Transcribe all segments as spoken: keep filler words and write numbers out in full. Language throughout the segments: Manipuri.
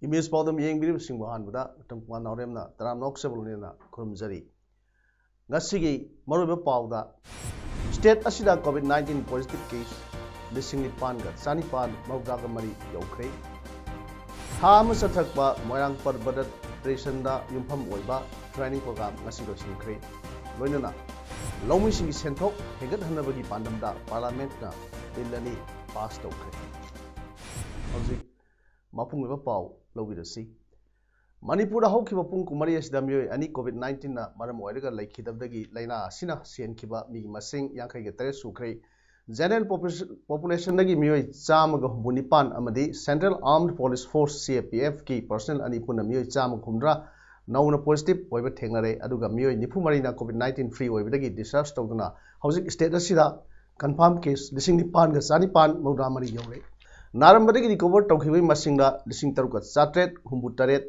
ꯏꯃꯦꯖ ꯄꯥꯎꯗꯝ ꯌꯦꯡꯕꯤꯔꯤꯕꯁꯤꯡꯕꯨ ꯑꯍꯥꯟꯕꯗ ꯎꯇꯝ ꯀꯨꯃꯥꯔ ꯅꯥꯎꯔꯦꯝꯅ ꯇꯔꯥꯝꯅ ꯑꯣꯛꯆꯕ ꯂꯣꯏꯅꯅ ꯈꯨꯔꯨꯝꯖꯔꯤ꯫ ꯉꯁꯤꯒꯤ ꯃꯔꯨꯑꯣꯏꯕ ꯄꯥꯎꯗ, state ꯑꯁꯤꯗ COVID nineteen positive case ꯂꯤꯁꯤꯡ ꯅꯤꯄꯥꯟꯒ ꯆꯥꯅꯤꯄꯥꯟ ꯃꯧꯗ꯭ꯔꯥꯒ ꯃꯔꯤ ꯌꯧꯈ꯭ꯔꯦ꯫ ꯊꯥ ꯑꯃ ꯆꯠꯊꯔꯛꯄ ꯃꯣꯏꯔꯥꯡ ꯄꯔꯕꯇ ꯁ꯭ꯇꯦꯁꯟꯗ ꯌꯨꯝꯐꯝ ꯑꯣꯏꯕ training program ꯉꯁꯤ ꯂꯣꯏꯁꯤꯟꯈ꯭ꯔꯦ꯫ ꯂꯣꯏꯅꯅ ꯂꯧꯃꯤꯁꯤꯡꯒꯤ ꯁꯦꯟꯊꯣꯛ ꯍꯦꯟꯒꯠꯍꯟꯅꯕꯒꯤ ꯄꯥꯟꯗꯝꯗ Parliamentꯅ bill ꯑꯅꯤ pass ꯇꯧꯈ꯭ꯔꯦ꯫ ꯍꯧꯖꯤꯛ ꯃꯄꯨꯡ ꯑꯣꯏꯕ ꯄꯥꯎ ꯂꯧꯕꯤꯔꯁꯤ꯫ ꯃꯅꯤꯄꯨꯔꯗ ꯍꯧꯈꯤꯕ ꯄꯨꯡ ꯀꯨꯟꯃꯔꯤ ꯑꯁꯤꯗ ꯃꯤꯑꯣꯏ ꯑꯅꯤ COVID nineteenꯅ ꯃꯔꯝ ꯑꯣꯏꯔꯒ ꯂꯩꯈꯤꯗꯕꯗꯒꯤ ꯂꯥꯏꯅꯥ ꯑꯁꯤꯅ ꯁꯤꯍꯟꯈꯤꯕ ꯃꯤꯒꯤ ꯃꯁꯤꯡ ꯌꯥꯡꯈꯩꯒ ꯇꯔꯦꯠ ꯁꯨꯈ꯭ꯔꯦ꯫ General population, populationꯗꯒꯤ ꯃꯤꯑꯣꯏ ꯆꯥꯝꯃꯒ ꯍꯨꯝꯐꯨ ꯅꯤꯄꯥꯟ ꯑꯃꯗꯤ Central Armed Police Force, CAPFꯀꯤ personnel ꯑꯅꯤ ꯄꯨꯟꯅ ꯃꯤꯑꯣꯏ ꯆꯥꯝꯃꯒ ꯍꯨꯝꯗ꯭ꯔꯥ ꯅꯧꯅ positive ꯑꯣꯏꯕ ꯊꯦꯡꯅꯔꯦ, ꯑꯗꯨꯒ ꯃꯤꯑꯣꯏ ꯅꯤꯐꯨ ꯃꯔꯤꯅ COVID nineteen free ꯑꯣꯏꯕꯗꯒꯤ discharge ꯇꯧꯗꯨꯅ ꯍꯧꯖꯤꯛ state ꯑꯁꯤꯗ confirm case ꯂꯤꯁꯤꯡ ꯅꯤꯄꯥꯟꯒ ꯆꯥꯅꯤꯄꯥꯟ ꯃꯧꯗ꯭ꯔꯥ ꯃꯔꯤ ꯌꯧꯔꯦ꯫ ꯅꯥꯔꯝꯕꯗꯒꯤ recover ꯇꯧꯈꯤꯕꯒꯤ ꯃꯁꯤꯡꯗ ꯂꯤꯁꯤꯡ ꯇꯔꯨꯛꯀ ꯆꯥꯇ꯭ꯔꯦꯠ ꯍꯨꯝꯐꯨ ꯇꯔꯦꯠ,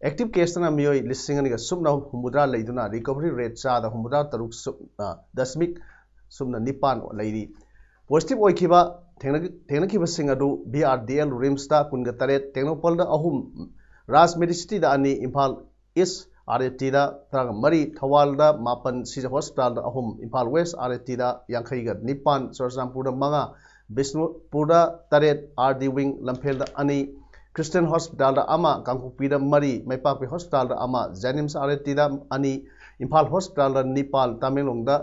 active caseꯇꯅ ꯃꯤꯑꯣꯏ ꯂꯤꯁꯤꯡ ꯑꯅꯤꯒ ꯁꯨꯞꯅ ꯍꯨꯝꯐꯨꯇꯔꯥ ꯂꯩꯗꯨꯅ recovery rate ꯆꯥꯗ ꯍꯨꯝꯐꯨꯇꯔꯥ ꯇꯔꯨꯛ ꯁꯨꯞꯅ, ꯗꯁꯃꯤꯛ ꯁꯨꯞꯅ ꯅꯤꯄꯥꯟ ꯂꯩꯔꯤ꯫ Positive ꯑꯣꯏꯈꯤꯕ ꯊꯦꯡꯅ-, ꯊꯦꯡꯅꯈꯤꯕꯁꯤꯡ ꯑꯗꯨ BRDL RIMSꯇ ꯀꯨꯟꯒ ꯇꯔꯦꯠ, ꯇꯦꯡꯅꯧꯄꯜꯗ ꯑꯍꯨꯝ, Raj Medicityꯗ ꯑꯅꯤ, ꯏꯝꯐꯥꯜ East RATꯗ ꯇꯔꯥꯃꯔꯤ, ꯊꯧꯕꯥꯜꯗ ꯃꯥꯄꯟ, ꯁꯤꯖ Hospitalꯗ ꯑꯍꯨꯝ, ꯏꯝꯐꯥꯜ West RATꯗ ꯌꯥꯡꯈꯩꯒ ꯅꯤꯄꯥꯟ, ꯆꯨꯔꯆꯥꯟꯄꯨꯔꯗ ꯃꯉꯥ, ꯕꯤꯁꯅꯨꯄꯨꯔꯗ ꯇꯔꯦꯠ, RD Wing ꯂꯝꯐꯦꯜꯗ ꯑꯅꯤ, Christian Hospitalꯗ ꯑꯃ, ꯀꯥꯡꯄꯣꯛꯄꯤꯗ ꯃꯔꯤ, ꯃꯩꯄꯥꯛꯄꯤ Hospitalꯗ ꯑꯃ, JNIMS RATꯗ ꯑꯅꯤ, ꯏꯝꯐꯥꯜ Hospitalꯗ ꯅꯤꯄꯥꯜ, ꯇꯃꯦꯡꯂꯣꯡꯗ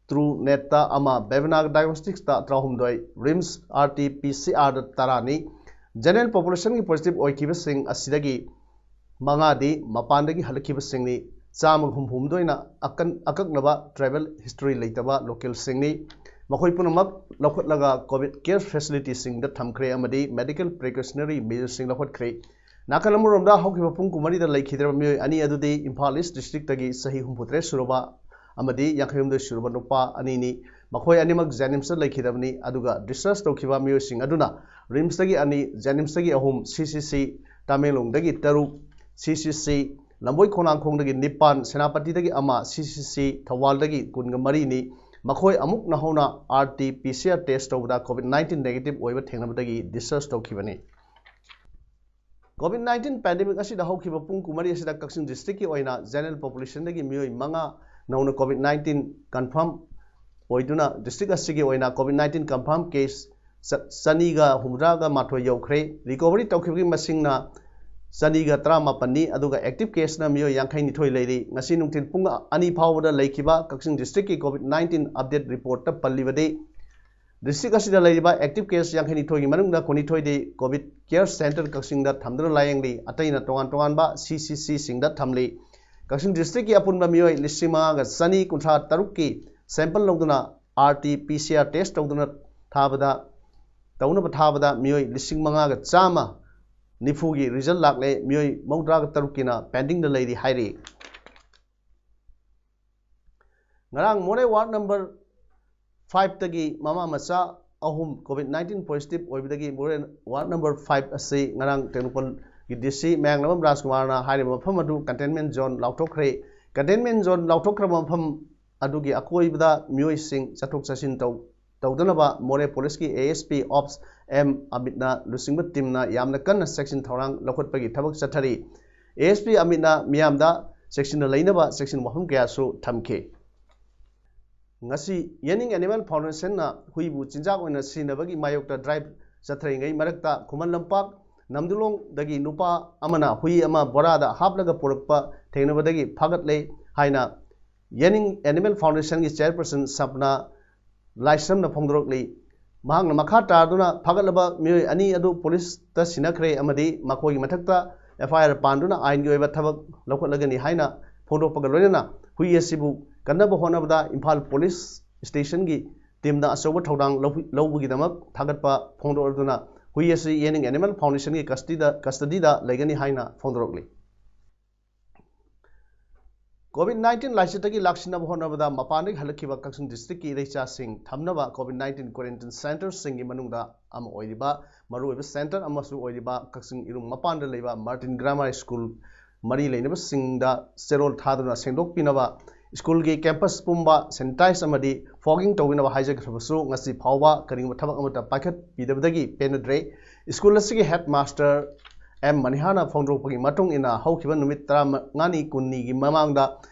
TrueNatꯇ ꯑꯃ, Bevanagar Diagnosticsꯇ ꯇꯔꯥꯍꯨꯝꯗꯣꯏ, RIMS RT-PCRꯗ ꯇꯔꯥꯅꯤ꯫ General populationꯒꯤ positive ꯑꯣꯏꯈꯤꯕꯁꯤꯡ ꯑꯁꯤꯗꯒꯤ ꯃꯉꯥꯗꯤ ꯃꯄꯥꯟꯗꯒꯤ ꯍꯜꯂꯛꯈꯤꯕꯁꯤꯡꯅꯤ꯫ ꯆꯥꯝꯃꯒ ꯍꯨꯝꯐꯨ ꯍꯨꯝꯗꯣꯏꯅ ꯑꯀꯟ-, ꯑꯀꯛꯅꯕ travel history ꯂꯩꯇꯕ localꯁꯤꯡꯅꯤ꯫ ꯃꯈꯣꯏ ꯄꯨꯝꯅꯃꯛ ꯂꯧꯈꯠꯂꯒ COVID care facility ꯁꯤꯡꯗ ꯊꯝꯈ꯭ꯔꯦ ꯑꯃꯗꯤ medical precautionary measures ꯁꯤꯡ ꯂꯧꯈꯠꯈ꯭ꯔꯦ꯫ ꯅꯥꯀꯜ ꯑꯃꯔꯣꯝꯗ ꯍꯧꯈꯤꯕ ꯄꯨꯡ ꯀꯨꯟꯃꯔꯤꯗ ꯂꯩꯈꯤꯗ꯭ꯔꯕ ꯃꯤꯑꯣꯏ ꯑꯅꯤ ꯑꯗꯨꯗꯤ ꯏꯝꯐꯥꯜ ꯏꯁ ꯗꯤꯁꯇ꯭ꯔꯤꯛꯇꯒꯤ ꯆꯍꯤ ꯍꯨꯝꯐꯨꯇꯔꯦꯠ ꯁꯨꯔꯕ ꯑꯃꯗꯤ ꯌꯥꯡꯈꯩꯍꯨꯝꯗꯣꯏ ꯁꯨꯔꯕ ꯅꯨꯄꯥ ꯑꯅꯤꯅꯤ꯫ ꯃꯈꯣꯏ ꯑꯅꯤꯃꯛ ꯖꯦꯅꯤꯝꯁꯇ ꯂꯩꯈꯤꯗꯕꯅꯤ, ꯑꯗꯨꯒ discharge ꯇꯧꯈꯤꯕ ꯃꯤꯑꯣꯏꯁꯤꯡ ꯑꯗꯨꯅ ꯔꯤꯝꯁꯇꯒꯤ ꯑꯅꯤ, ꯖꯦꯅꯤꯝꯁꯇꯒꯤ ꯑꯍꯨꯝ, ꯁꯤ ꯁꯤ ꯁꯤ ꯇꯃꯦꯡꯂꯣꯡꯗꯒꯤ ꯇꯔꯨꯛ, ꯁꯤ ꯁꯤ ꯁꯤ ꯂꯝꯕꯣꯏ ꯈꯣꯡꯅꯥꯡꯈꯣꯡꯗꯒꯤ ꯅꯤꯄꯥꯟ, ꯁꯦꯅꯥꯄꯇꯤꯗꯒꯤ ꯑꯃ, ꯁꯤ ꯁꯤ ꯁꯤ ꯊꯧꯕꯥꯜꯗꯒꯤ ꯀꯨꯟꯒ ꯃꯔꯤꯅꯤ꯫ ꯃꯈꯣꯏ ꯑꯃꯨꯛ ꯅꯧꯍꯧꯅ RT-PCR test ꯇꯧꯕꯗ COVID nineteen negative ꯑꯣꯏꯕ ꯊꯦꯡꯅꯕꯗꯒꯤ discharge ꯇꯧꯈꯤꯕꯅꯤ꯫ COVID nineteen pandemic ꯑꯁꯤꯗ ꯍꯧꯈꯤꯕ ꯄꯨꯡ ꯀꯨꯟꯃꯔꯤ ꯑꯁꯤꯗ ꯀꯛꯆꯤꯡ ꯗꯤꯁꯇ꯭ꯔꯤꯛꯀꯤ ꯑꯣꯏꯅ general population ꯗꯒꯤ ꯃꯤꯑꯣꯏ ꯃꯉꯥ ꯅꯧꯅ COVID nineteen confirm ꯑꯣꯏꯗꯨꯅ ꯗꯤꯁꯇ꯭ꯔꯤꯛ ꯑꯁꯤꯒꯤ ꯑꯣꯏꯅ COVID nineteen confirm case ꯆ-, ꯆꯅꯤꯒ ꯍꯨꯝꯐꯨꯇꯔꯥꯒ ꯃꯥꯊꯣꯏ ꯌꯧꯈ꯭ꯔꯦ꯫ Recovery ꯇꯧꯈꯤꯕꯒꯤ ꯃꯁꯤꯡꯅ ꯆꯅꯤꯒ ꯇꯔꯥꯃꯥꯄꯟꯅꯤ, ꯑꯗꯨꯒ active case ꯅ ꯃꯤꯑꯣꯏ ꯌꯥꯡꯈꯩꯅꯤꯊꯣꯏ ꯂꯩꯔꯤ꯫ ꯉꯁꯤ ꯅꯨꯡꯊꯤꯜ ꯄꯨꯡ ꯑꯅꯤ ꯐꯥꯎꯕꯗ ꯂꯩꯈꯤꯕ ꯀꯛꯆꯤꯡ ꯗꯤꯁꯇ꯭ꯔꯤꯛꯀꯤ COVID nineteen update report ꯇ ꯄꯜꯂꯤꯕꯗꯤ, ꯗꯤꯁꯇ꯭ꯔꯤꯛ ꯑꯁꯤꯗ ꯂꯩꯔꯤꯕ active case ꯌꯥꯡꯈꯩꯅꯤꯊꯣꯏꯒꯤ ꯃꯅꯨꯡꯗ ꯀꯨꯟꯅꯤꯊꯣꯏꯗꯤ COVID care center ꯀꯛꯆꯤꯡꯗ ꯊꯝꯗꯨꯅ ꯂꯥꯌꯦꯡꯂꯤ, ꯑꯇꯩꯅ ꯇꯣꯉꯥꯟ ꯇꯣꯉꯥꯟꯕ ꯁꯤ ꯁꯤ ꯁꯤ ꯁꯤꯡꯗ ꯊꯝꯂꯤ꯫ ꯀꯛꯆꯤꯡ ꯗꯤꯁꯇ꯭ꯔꯤꯛꯀꯤ ꯑꯄꯨꯟꯕ ꯃꯤꯑꯣꯏ ꯂꯤꯁꯤꯡ ꯃꯉꯥꯒ ꯆꯅꯤ ꯀꯨꯟꯊ꯭ꯔꯥ ꯇꯔꯨꯛꯀꯤ sample ꯂꯧꯗꯨꯅ RT-PCR test ꯇꯧꯗꯨꯅ ꯊꯥꯕꯗ, ꯇꯧꯅꯕ ꯊꯥꯕꯗ ꯃꯤꯑꯣꯏ ꯂꯤꯁꯤꯡ ꯃꯉꯥꯒ ꯆꯥꯝꯃ ꯅꯤꯐꯨꯒꯤ result ꯂꯥꯛꯂꯦ, ꯃꯤꯑꯣꯏ ꯃꯧꯗ꯭ꯔꯥꯒ ꯇꯔꯨꯛꯀꯤꯅ pending ꯗ ꯂꯩꯔꯤ ꯍꯥꯏꯔꯤ꯫ ꯉꯔꯥꯡ ꯃꯣꯔꯦ ward number five ꯇꯒꯤ ꯃꯃꯥ ꯃꯆꯥ ꯑꯍꯨꯝ COVID nineteen positive ꯑꯣꯏꯕꯗꯒꯤ ꯃꯣꯔꯦ ward number five ꯑꯁꯤ ꯉꯔꯥꯡ ꯇꯦꯡꯅꯧꯄꯜꯒꯤ DC ꯃꯌꯥꯡꯂꯝꯕꯝ ꯔꯥꯖꯀꯨꯃꯥꯔꯅ ꯍꯥꯏꯔꯤꯕ ꯃꯐꯝ ꯑꯗꯨ containment zone ꯂꯥꯎꯊꯣꯛꯈ꯭ꯔꯦ꯫ Containment zone ꯂꯥꯎꯊꯣꯛꯈ꯭ꯔꯕ ꯃꯐꯝ ꯑꯗꯨꯒꯤ ꯑꯀꯣꯏꯕꯗ ꯃꯤꯑꯣꯏꯁꯤꯡ ꯆꯠꯊꯣꯛ ꯆꯠꯁꯤꯟ ꯇꯧ-, ꯇꯧꯗꯅꯕ ꯃꯣꯔꯦ ꯄꯨꯂꯤꯁꯀꯤ ASP Ops M ꯑꯃꯤꯠꯅ ꯂꯨꯆꯤꯡꯕ team ꯅ ꯌꯥꯝꯅ ꯀꯟꯅ ꯆꯦꯛꯁꯤꯟ ꯊꯧꯔꯥꯡ ꯂꯧꯈꯠꯄꯒꯤ ꯊꯕꯛ ꯆꯠꯊꯔꯤ꯫ ASP ꯑꯃꯤꯠꯅ ꯃꯤꯌꯥꯝꯗ ꯆꯦꯛꯁꯤꯟꯅ ꯂꯩꯅꯕ ꯆꯦꯛꯁꯤꯟ ꯋꯥꯐꯝ ꯀꯌꯥꯁꯨ ꯊꯝꯈꯤ꯫ ꯉꯁꯤ ꯌꯦꯅꯤꯡ Animal Foundation ꯅ ꯍꯨꯏꯕꯨ ꯆꯤꯟꯖꯥꯛ ꯑꯣꯏꯅ ꯁꯤꯖꯤꯟꯅꯕꯒꯤ ꯃꯥꯌꯣꯛꯇ drive ꯆꯠꯊꯔꯤꯉꯩ ꯃꯔꯛꯇ ꯈꯨꯃꯟ ꯂꯝꯄꯥꯛ ꯅꯝꯗꯨꯂꯣꯡꯗꯒꯤ ꯅꯨꯄꯥ ꯑꯃꯅ ꯍꯨꯏ ꯑꯃ ꯕꯣꯔꯥꯗ ꯍꯥꯞꯂꯒ ꯄꯨꯔꯛꯄ ꯊꯦꯡꯅꯕꯗꯒꯤ ꯐꯥꯒꯠꯂꯦ ꯍꯥꯏꯅ ꯌꯦꯅꯤꯡ Animal Foundation ꯒꯤ chairperson ꯁꯞꯅꯥ ꯂꯥꯏꯁ꯭ꯔꯝꯅ ꯐꯣꯡꯗꯣꯔꯛꯂꯤ꯫ ꯃꯍꯥꯛꯅ ꯃꯈꯥ ꯇꯥꯗꯨꯅ ꯐꯥꯒꯠꯂꯕ ꯃꯤꯑꯣꯏ ꯑꯅꯤ ꯑꯗꯨ ꯄꯨꯂꯤꯁꯇ ꯁꯤꯟꯅꯈ꯭ꯔꯦ ꯑꯃꯗꯤ ꯃꯈꯣꯏꯒꯤ ꯃꯊꯛꯇ FIR ꯄꯥꯟꯗꯨꯅ ꯑꯥꯏꯟꯒꯤ ꯑꯣꯏꯕ ꯊꯕꯛ ꯂꯧꯈꯠꯂꯒꯅꯤ ꯍꯥꯏꯅ ꯐꯣꯡꯗꯣꯛꯄꯒ ꯂꯣꯏꯅꯅ ꯍꯨꯏ ꯑꯁꯤꯕꯨ ꯀꯟꯅꯕ ꯍꯣꯠꯅꯕꯗ ꯏꯝꯐꯥꯜ ꯄꯨꯂꯤꯁ station ꯒꯤ ꯇꯤꯝꯅ ꯑꯆꯧꯕ ꯊꯧꯗꯥꯡ ꯂꯧꯕꯤ- ꯂꯧꯕꯒꯤꯗꯃꯛ ꯊꯥꯒꯠꯄ ꯐꯣꯡꯗꯣꯛꯂꯗꯨꯅ ꯍꯨꯏ ꯑꯁꯤ ꯌꯦꯅꯤꯡ ꯑꯦꯅꯤꯃꯦꯜ ꯐꯥꯎꯟꯗꯦꯁꯟꯒꯤ ꯀꯁꯇꯗꯤꯗ ꯀꯁꯇꯗꯤꯗ ꯂꯩꯒꯅꯤ ꯍꯥꯏꯅ ꯐꯣꯡꯗꯣꯔꯛꯂꯤ꯫ ꯀꯣꯚꯤꯗ ꯅꯥꯏꯟꯇꯤꯟ ꯂꯥꯏꯆꯠꯇꯒꯤ ꯂꯥꯛꯁꯤꯟꯅꯕ ꯍꯣꯠꯅꯕꯗ ꯃꯄꯥꯟꯗꯒꯤ ꯍꯜꯂꯛꯈꯤꯕ ꯀꯛꯆꯤꯡ ꯗꯤꯁꯇ꯭ꯔꯤꯛꯀꯤ ꯏꯔꯩꯆꯥꯁꯤꯡ ꯊꯝꯅꯕ ꯀꯣꯚꯤꯗ ꯅꯥꯏꯟꯇꯤꯟ ꯀ꯭ꯋꯥꯔꯦꯟꯇꯤꯟ ꯁꯦꯟꯇꯔꯁꯤꯡꯒꯤ ꯃꯅꯨꯡꯗ ꯑꯃ ꯑꯣꯏꯔꯤꯕ ꯃꯔꯨꯑꯣꯏꯕ ꯁꯦꯟꯇꯔ ꯑꯃꯁꯨ ꯑꯣꯏꯔꯤꯕ ꯀꯛꯆꯤꯡ ꯏꯔꯨꯝ ꯃꯄꯥꯟꯗ ꯂꯩꯕ ꯃꯥꯔꯇꯤꯟ ꯒ꯭ꯔꯥꯃꯥꯔ ꯁ꯭ꯀꯨꯜ ꯃꯔꯤ ꯂꯩꯅꯕꯁꯤꯡꯗ ꯆꯦꯔꯣꯜ ꯊꯥꯗꯨꯅ ꯁꯦꯡꯗꯣꯛꯄꯤꯅꯕ, ꯁ꯭ꯀꯨꯜꯒꯤ ꯀꯦꯝꯄꯁ ꯄꯨꯝꯕ ꯁꯦꯅꯤꯇꯥꯏꯖ ꯑꯃꯗꯤ ꯐꯣꯒꯤꯡ ꯇꯧꯕꯤꯅꯕ ꯍꯥꯏꯖꯈ꯭ꯔꯕꯁꯨ ꯉꯁꯤ ꯐꯥꯎꯕ ꯀꯔꯤꯒꯨꯝꯕ ꯊꯕꯛ ꯑꯃꯠꯇ ꯄꯥꯏꯈꯠꯄꯤꯗꯕꯗꯒꯤ ꯄꯦꯟꯅꯗ꯭ꯔꯦ꯫ ꯁ꯭ꯀꯨꯜ ꯑꯁꯤꯒꯤ ꯍꯦꯗ ꯃꯥꯁꯇꯔ ꯑꯦꯝ ꯃꯅꯤꯍꯥꯅ ꯐꯣꯡꯗꯣꯔꯛꯄꯒꯤ ꯃꯇꯨꯡ ꯏꯟꯅ ꯍꯧꯈꯤꯕ ꯅꯨꯃꯤꯠ ꯇꯔꯥꯃꯉꯥꯅꯤ ꯀꯨꯟꯅꯤꯒꯤ ꯃꯃꯥꯡꯗ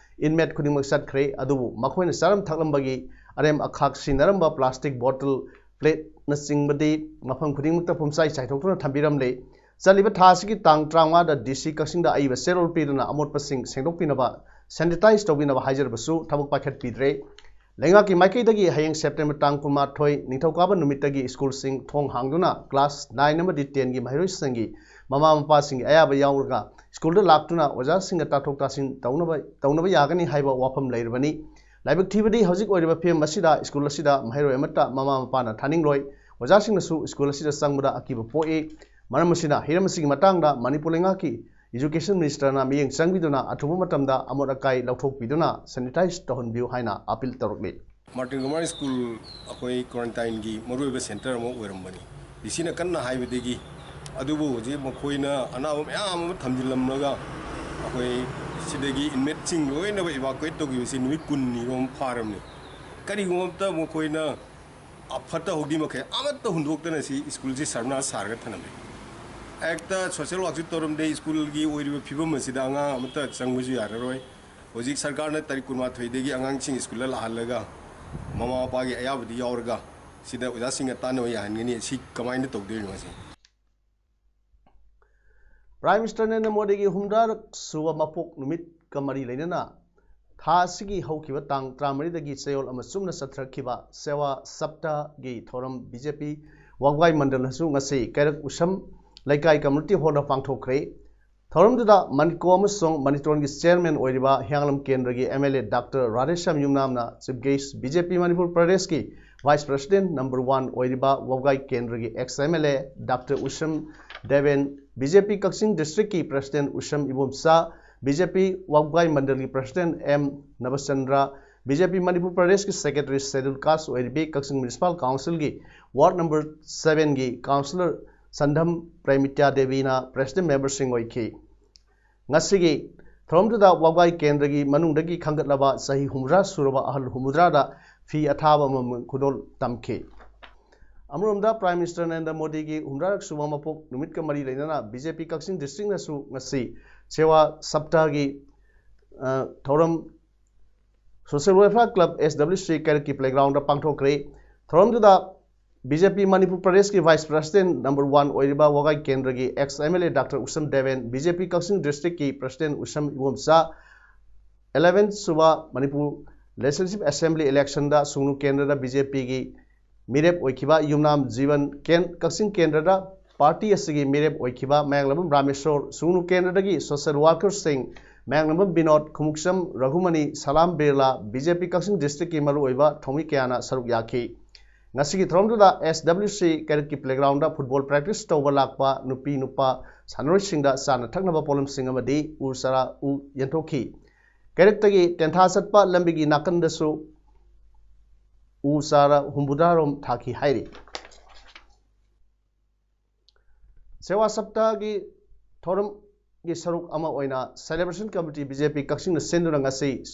ꯏꯟꯃꯦꯠ ꯈꯨꯗꯤꯡꯃꯛ ꯆꯠꯈ꯭ꯔꯦ, ꯑꯗꯨꯕꯨ ꯃꯈꯣꯏꯅ ꯆꯥꯔꯝ ꯊꯛꯂꯝꯕꯒꯤ ꯑꯔꯦꯝ ꯑꯈꯥꯛ ꯁꯤꯖꯤꯟꯅꯔꯝꯕ ꯄ꯭ꯂꯥꯁꯇꯤꯛ ꯕꯣꯇꯜ, ꯄ꯭ꯂꯦꯠꯅꯆꯤꯡꯕꯗꯤ ꯃꯐꯝ ꯈꯨꯗꯤꯡꯃꯛꯇ ꯄꯨꯝꯆꯥꯏ ꯆꯥꯏꯊꯣꯛꯇꯨꯅ ꯊꯝꯕꯤꯔꯝꯂꯦ꯫ ꯆꯠꯂꯤꯕ ꯊꯥ ꯑꯁꯤꯒꯤ ꯇꯥꯡ ꯇꯔꯥꯃꯉꯥꯗ ꯗꯤ ꯁꯤ ꯀꯛꯆꯤꯡꯗ ꯑꯏꯕ ꯆꯦꯔꯣꯜ ꯄꯤꯗꯨꯅ ꯑꯃꯣꯠꯄꯁꯤꯡ ꯁꯦꯡꯗꯣꯛꯄꯤꯅꯕ, ꯁꯦꯅꯤꯇꯥꯏꯖ ꯇꯧꯕꯤꯅꯕ ꯍꯥꯏꯖꯔꯕꯁꯨ ꯊꯕꯛ ꯄꯥꯏꯈꯠꯄꯤꯗ꯭ꯔꯦ꯫ ꯂꯩꯉꯥꯛꯀꯤ ꯃꯥꯏꯀꯩꯗꯒꯤ ꯍꯌꯦꯡ ꯁꯦꯞꯇꯦꯝꯕꯔ ꯇꯥꯡ ꯀꯨꯟꯃꯥꯊꯣꯏ ꯅꯤꯡꯊꯧꯀꯥꯕ ꯅꯨꯃꯤꯠꯇꯒꯤ ꯁ꯭ꯀꯨꯜꯁꯤꯡ ꯊꯣꯡ ꯍꯥꯡꯗꯨꯅ ꯀ꯭ꯂꯥꯁ ꯅꯥꯏꯟ ꯑꯃꯗꯤ ꯇꯦꯟꯒꯤ ꯃꯍꯩꯔꯣꯏꯁꯤꯡꯒꯤ ꯃꯃꯥ ꯃꯄꯥꯁꯤꯡꯒꯤ ꯑꯌꯥꯕ ꯌꯥꯎꯔꯒ ꯁ꯭ꯀꯨꯜꯗ ꯂꯥꯛꯇꯨꯅ ꯑꯣꯖꯥꯁꯤꯡꯒ ꯇꯥꯊꯣꯛ ꯇꯥꯁꯤꯟ ꯇꯧꯅꯕ, ꯇꯧꯅꯕ ꯌꯥꯒꯅꯤ ꯍꯥꯏꯕ ꯋꯥꯐꯝ ꯂꯩꯔꯕꯅꯤ꯫ ꯂꯥꯏꯕꯛ ꯊꯤꯕꯗꯤ ꯍꯧꯖꯤꯛ ꯑꯣꯏꯔꯤꯕ ꯐꯤꯕꯝ ꯑꯁꯤꯗ ꯁ꯭ꯀꯨꯜ ꯑꯁꯤꯗ ꯃꯍꯩꯔꯣꯏ ꯑꯃꯠꯇ ꯃꯃꯥ ꯃꯄꯥꯅ ꯊꯥꯅꯤꯡꯂꯣꯏ꯫ ꯑꯣꯖꯥꯁꯤꯡꯅꯁꯨ ꯁ꯭ꯀꯨꯜ ꯑꯁꯤꯗ ꯆꯪꯕꯗ ꯑꯀꯤꯕ ꯄꯣꯛꯏ꯫ ꯃꯔꯝ ꯑꯁꯤꯅ ꯍꯤꯔꯝ ꯑꯁꯤꯒꯤ ꯃꯇꯥꯡꯗ ꯃꯅꯤꯄꯨꯔ ꯂꯩꯉꯥꯛꯀꯤ ꯏꯖꯨꯀꯦꯁꯟ ꯃꯤꯅꯤꯁꯇꯔꯅ ꯃꯤꯠꯌꯦꯡ ꯆꯪꯕꯤꯗꯨꯅ ꯑꯊꯨꯕ ꯃꯇꯝꯗ ꯑꯃꯣꯠ ꯑꯀꯥꯏ ꯂꯧꯊꯣꯛꯄꯤꯗꯨꯅ ꯁꯦꯅꯤꯇꯥꯏꯖ ꯇꯧꯍꯟꯕꯤꯌꯨ ꯍꯥꯏꯅ ꯑꯄꯤꯜ ꯇꯧꯔꯛꯂꯤ꯫ ꯃꯥꯔꯇꯤꯟ ꯒ꯭ꯔꯥꯃꯥꯔ ꯁ꯭ꯀꯨꯜ ꯑꯩꯈꯣꯏ ꯀ꯭ꯋꯥꯔꯦꯟꯇꯥꯏꯟꯒꯤ ꯃꯔꯨꯑꯣꯏꯕ ꯁꯦꯟꯇꯔ ꯑꯃ ꯑꯣꯏꯔꯝꯕꯅꯤ꯫ ꯗꯤ ꯁꯤꯅ ꯀꯟꯅ ꯍꯥꯏꯕꯗꯒꯤ, ꯑꯗꯨꯕꯨ ꯍꯧꯖꯤꯛ ꯃꯈꯣꯏꯅ ꯑꯅꯥꯕ ꯃꯌꯥꯝ ꯑꯃ ꯊꯝꯖꯤꯜꯂꯝꯂꯒ ꯑꯩꯈꯣꯏ ꯁꯤꯗꯒꯤ ꯏꯟꯃꯦꯠꯁꯤꯡ ꯂꯣꯏꯅꯃꯛ ꯏꯚꯥꯀꯨꯋꯦꯠ ꯇꯧꯈꯤꯕꯁꯤ ꯅꯨꯃꯤꯠ ꯀꯨꯟꯅꯤꯔꯣꯝ ꯐꯥꯔꯕꯅꯤ꯫ ꯀꯔꯤꯒꯨꯝꯕ ꯑꯃꯠꯇ ꯃꯈꯣꯏꯅ ꯑꯐꯠꯇ ꯍꯥꯎꯗꯤ ꯃꯈꯩ ꯑꯃꯠꯇ ꯍꯨꯟꯗꯣꯛꯇꯅ ꯁꯤ ꯁ꯭ꯀꯨꯜꯁꯤ ꯁꯔꯃꯅꯥꯁ ꯁꯥꯔꯒ ꯊꯝꯂꯝꯃꯤ꯫ ꯍꯦꯛꯇ ꯁꯣꯁꯦꯜ ꯋꯥꯛꯁꯨ ꯇꯧꯔꯝꯗꯦ꯫ ꯁ꯭ꯀꯨꯜꯒꯤ ꯑꯣꯏꯔꯤꯕ ꯐꯤꯕꯝ ꯑꯁꯤꯗ ꯑꯉꯥꯡ ꯑꯃꯠꯇ ꯆꯪꯕꯁꯨ ꯌꯥꯔꯔꯣꯏ꯫ ꯍꯧꯖꯤꯛ ꯁꯔꯀꯥꯔꯅ ꯇꯥꯔꯤꯛ ꯀꯨꯟꯃꯥꯊꯣꯏꯗꯒꯤ ꯑꯉꯥꯡꯁꯤꯡ ꯁ꯭ꯀꯨꯜꯗ ꯂꯥꯛꯍꯜꯂꯒ ꯃꯃꯥ ꯃꯄꯥꯒꯤ ꯑꯌꯥꯕꯗꯤ ꯌꯥꯎꯔꯒ ꯁꯤꯗ ꯑꯣꯖꯥꯁꯤꯡꯒ ꯇꯥꯟꯅꯕ ꯌꯥꯍꯟꯒꯅꯤ꯫ ꯁꯤ ꯀꯃꯥꯏꯅ ꯇꯧꯗꯣꯏꯅꯣ ꯁꯤ? ꯄ꯭ꯔꯥꯏꯝ ꯃꯤꯅꯤꯁꯇꯔ ꯅꯔꯦꯟꯗ꯭ꯔ ꯃꯣꯗꯤꯒꯤ ꯍꯨꯝꯗ꯭ꯔꯥꯔꯛ ꯁꯨꯕ ꯃꯄꯣꯛ ꯅꯨꯃꯤꯠꯀ ꯃꯔꯤ ꯂꯩꯅꯅ ꯊꯥ ꯑꯁꯤꯒꯤ ꯍꯧꯈꯤꯕ ꯇꯥꯡ ꯇꯔꯥꯃꯔꯤꯗꯒꯤ ꯆꯌꯣꯜ ꯑꯃ ꯆꯨꯞꯅ ꯆꯠꯊꯔꯛꯈꯤꯕ ꯁꯦꯋꯥ ꯁꯞꯇꯥꯒꯤ ꯊꯧꯔꯝ ꯕꯤ ꯖꯦ ꯄꯤ ꯋꯥꯕꯒꯥꯏ ꯃꯟꯗꯜꯅꯁꯨ ꯉꯁꯤ ꯀꯩꯔꯛ ꯎꯁꯝ ꯂꯩꯀꯥꯏ ꯀꯝꯃ꯭ꯌꯨꯅꯤꯇꯤ ꯍꯣꯜꯗ ꯄꯥꯡꯊꯣꯛꯈ꯭ꯔꯦ꯫ ꯊꯧꯔꯝꯗꯨꯗ ꯃꯅꯤꯀꯣ ꯑꯃꯁꯨꯡ ꯃꯅꯤꯇꯣꯟꯒꯤ ꯆꯤꯌꯔꯃꯦꯟ ꯑꯣꯏꯔꯤꯕ ꯍꯤꯌꯥꯡꯂꯝ ꯀꯦꯟꯗ꯭ꯔꯒꯤ M L A doctor Radheshyam ꯌꯨꯝꯅꯥꯝꯅ chief guest B J P Manipur ꯄ꯭ꯔꯗꯦꯁꯀꯤ Vice President number one ꯑꯣꯏꯔꯤꯕ ꯋꯥꯕꯒꯥꯏ ꯀꯦꯟꯗ꯭ꯔꯒꯤ ex M L A Doctor Usham Deben, B J P Kakching district ꯀꯤ President ꯎꯁꯝ ꯏꯕꯣꯝꯆꯥ, B J P ꯋꯥꯕꯒꯥꯏ ꯃꯟꯗꯜꯒꯤ President M Nabachandra, B J P Manipur ꯄ꯭ꯔꯗꯦꯁꯀꯤ Secretary Scheduled Caste ꯑꯣꯏꯔꯤꯕꯤ ꯀꯛꯆꯤꯡ Municipal Council ꯒꯤ Ward number seven ꯒꯤ Councillor ꯁꯟꯙꯝ ꯄ꯭ꯔꯦꯃꯤꯇ꯭ꯌꯥ ꯗꯦꯕꯤꯅ President member ꯁꯤꯡ ꯑꯣꯏꯈꯤ꯫ ꯉꯁꯤꯒꯤ ꯊꯧꯔꯝꯗꯨꯗ ꯋꯥꯕꯒꯥꯏ ꯀꯦꯟꯗ꯭ꯔꯒꯤ ꯃꯅꯨꯡꯗꯒꯤ ꯈꯟꯒꯠꯂꯕ ꯆꯍꯤ ꯍꯨꯝꯐꯨꯇꯔꯥ ꯁꯨꯔꯕ ꯑꯍꯜ ꯍꯨꯝꯐꯨꯇꯔꯥꯗ ꯐꯤ ꯑꯊꯥꯕ ꯑꯃꯃꯝ ꯈꯨꯗꯣꯜ ꯇꯝꯈꯤ꯫ ꯑꯃꯔꯣꯝꯗ Prime Minister ꯅꯔꯦꯟꯗ꯭ꯔ ꯃꯣꯗꯤꯒꯤ ꯍꯨꯝꯐꯨꯇꯔꯥꯔꯛ ꯁꯨꯕ ꯃꯄꯣꯛ ꯅꯨꯃꯤꯠꯀ ꯃꯔꯤ ꯂꯩꯅꯅ B J P ꯀꯛꯆꯤꯡ district ꯅꯁꯨ ꯉꯁꯤ ꯁꯦꯋꯥ ꯁꯞꯇꯥꯒꯤ, ꯑ, ꯊꯧꯔꯝ Social Welfare Club, S W C ꯀꯩꯔꯛꯀꯤ playground ꯗ ꯄꯥꯡꯊꯣꯛꯈ꯭ꯔꯦ꯫ ꯊꯧꯔꯝꯗꯨꯗ B J P ꯃꯅꯤꯄꯨꯔ ꯄ꯭ꯔꯗꯦꯁꯀꯤ Vice President number one ꯑꯣꯏꯔꯤꯕ ꯋꯥꯕꯒꯥꯏ ꯀꯦꯟꯗ꯭ꯔꯒꯤ ex M L A Doctor Usham Deben, B J P Kakching district ꯀꯤ President ꯎꯁꯝ ꯏꯕꯣꯝꯆꯥ, eleven ꯁꯨꯕ ꯃꯅꯤꯄꯨꯔ Legislative Assembly election ꯗ ꯁꯨꯡꯅꯨ ꯀꯦꯟꯗ꯭ꯔꯗ B J P ꯒꯤ ꯃꯤꯔꯦꯞ ꯑꯣꯏꯈꯤꯕ ꯌꯨꯝꯅꯥꯝ ꯖꯤꯕꯟ, ꯀꯦꯟ-, ꯀꯛꯆꯤꯡ ꯀꯦꯟꯗ꯭ꯔꯗ party ꯑꯁꯤꯒꯤ ꯃꯤꯔꯦꯞ ꯑꯣꯏꯈꯤꯕ ꯃꯌꯥꯡꯂꯝꯕꯝ ꯔꯥꯃꯦꯁꯣꯔ, ꯁꯨꯡꯅꯨ ꯀꯦꯟꯗ꯭ꯔꯗꯒꯤ social worker ꯁꯤꯡ ꯃꯌꯥꯡꯂꯝꯕꯝ ꯕꯤꯅꯣꯗ, ꯈꯨꯃꯨꯛꯆꯝ ꯔꯘꯨꯃꯅꯤ, ꯁꯂꯥꯝ ꯕꯤꯔꯂꯥ, B J P ꯀꯛꯆꯤꯡ district ꯀꯤ ꯃꯔꯨꯑꯣꯏꯕ ꯊꯧꯃꯤ ꯀꯌꯥꯅ ꯁꯔꯨꯛ ꯌꯥꯈꯤ꯫ ꯉꯁꯤꯒꯤ ꯊꯧꯔꯝꯗꯨꯗ S W C ꯀꯩꯔꯛꯀꯤ playground ꯗ football practice ꯇꯧꯕ ꯂꯥꯛꯄ ꯅꯨꯄꯤ ꯅꯨꯄꯥ ꯁꯥꯟꯅꯔꯣꯏꯁꯤꯡꯗ ꯆꯥꯅ ꯊꯛꯅꯕ ꯄꯣꯠꯂꯝꯁꯤꯡ ꯑꯃꯗꯤ ꯎ ꯆꯥꯔꯥ ꯎ ꯌꯦꯟꯊꯣꯛꯈꯤ꯫ ꯀꯩꯔꯛꯇꯒꯤ ꯇꯦꯟꯊꯥ ꯆꯠꯄ ꯂꯝꯕꯤꯒꯤ ꯅꯥꯀꯟꯗꯁꯨ ꯎ ꯆꯥꯔꯥ ꯍꯨꯝꯐꯨꯇꯔꯥ ꯔꯣꯝ ꯊꯥꯈꯤ ꯍꯥꯏꯔꯤ꯫ ꯁꯦꯋꯥ ꯁꯞꯇꯥꯒꯤ ꯊꯧꯔꯝꯒꯤ ꯁꯔꯨꯛ ꯑꯃ ꯑꯣꯏꯅ Celebration Committee B J P ꯀꯛꯆꯤꯡꯅ ꯁꯤꯟꯗꯨꯅ ꯉꯁꯤ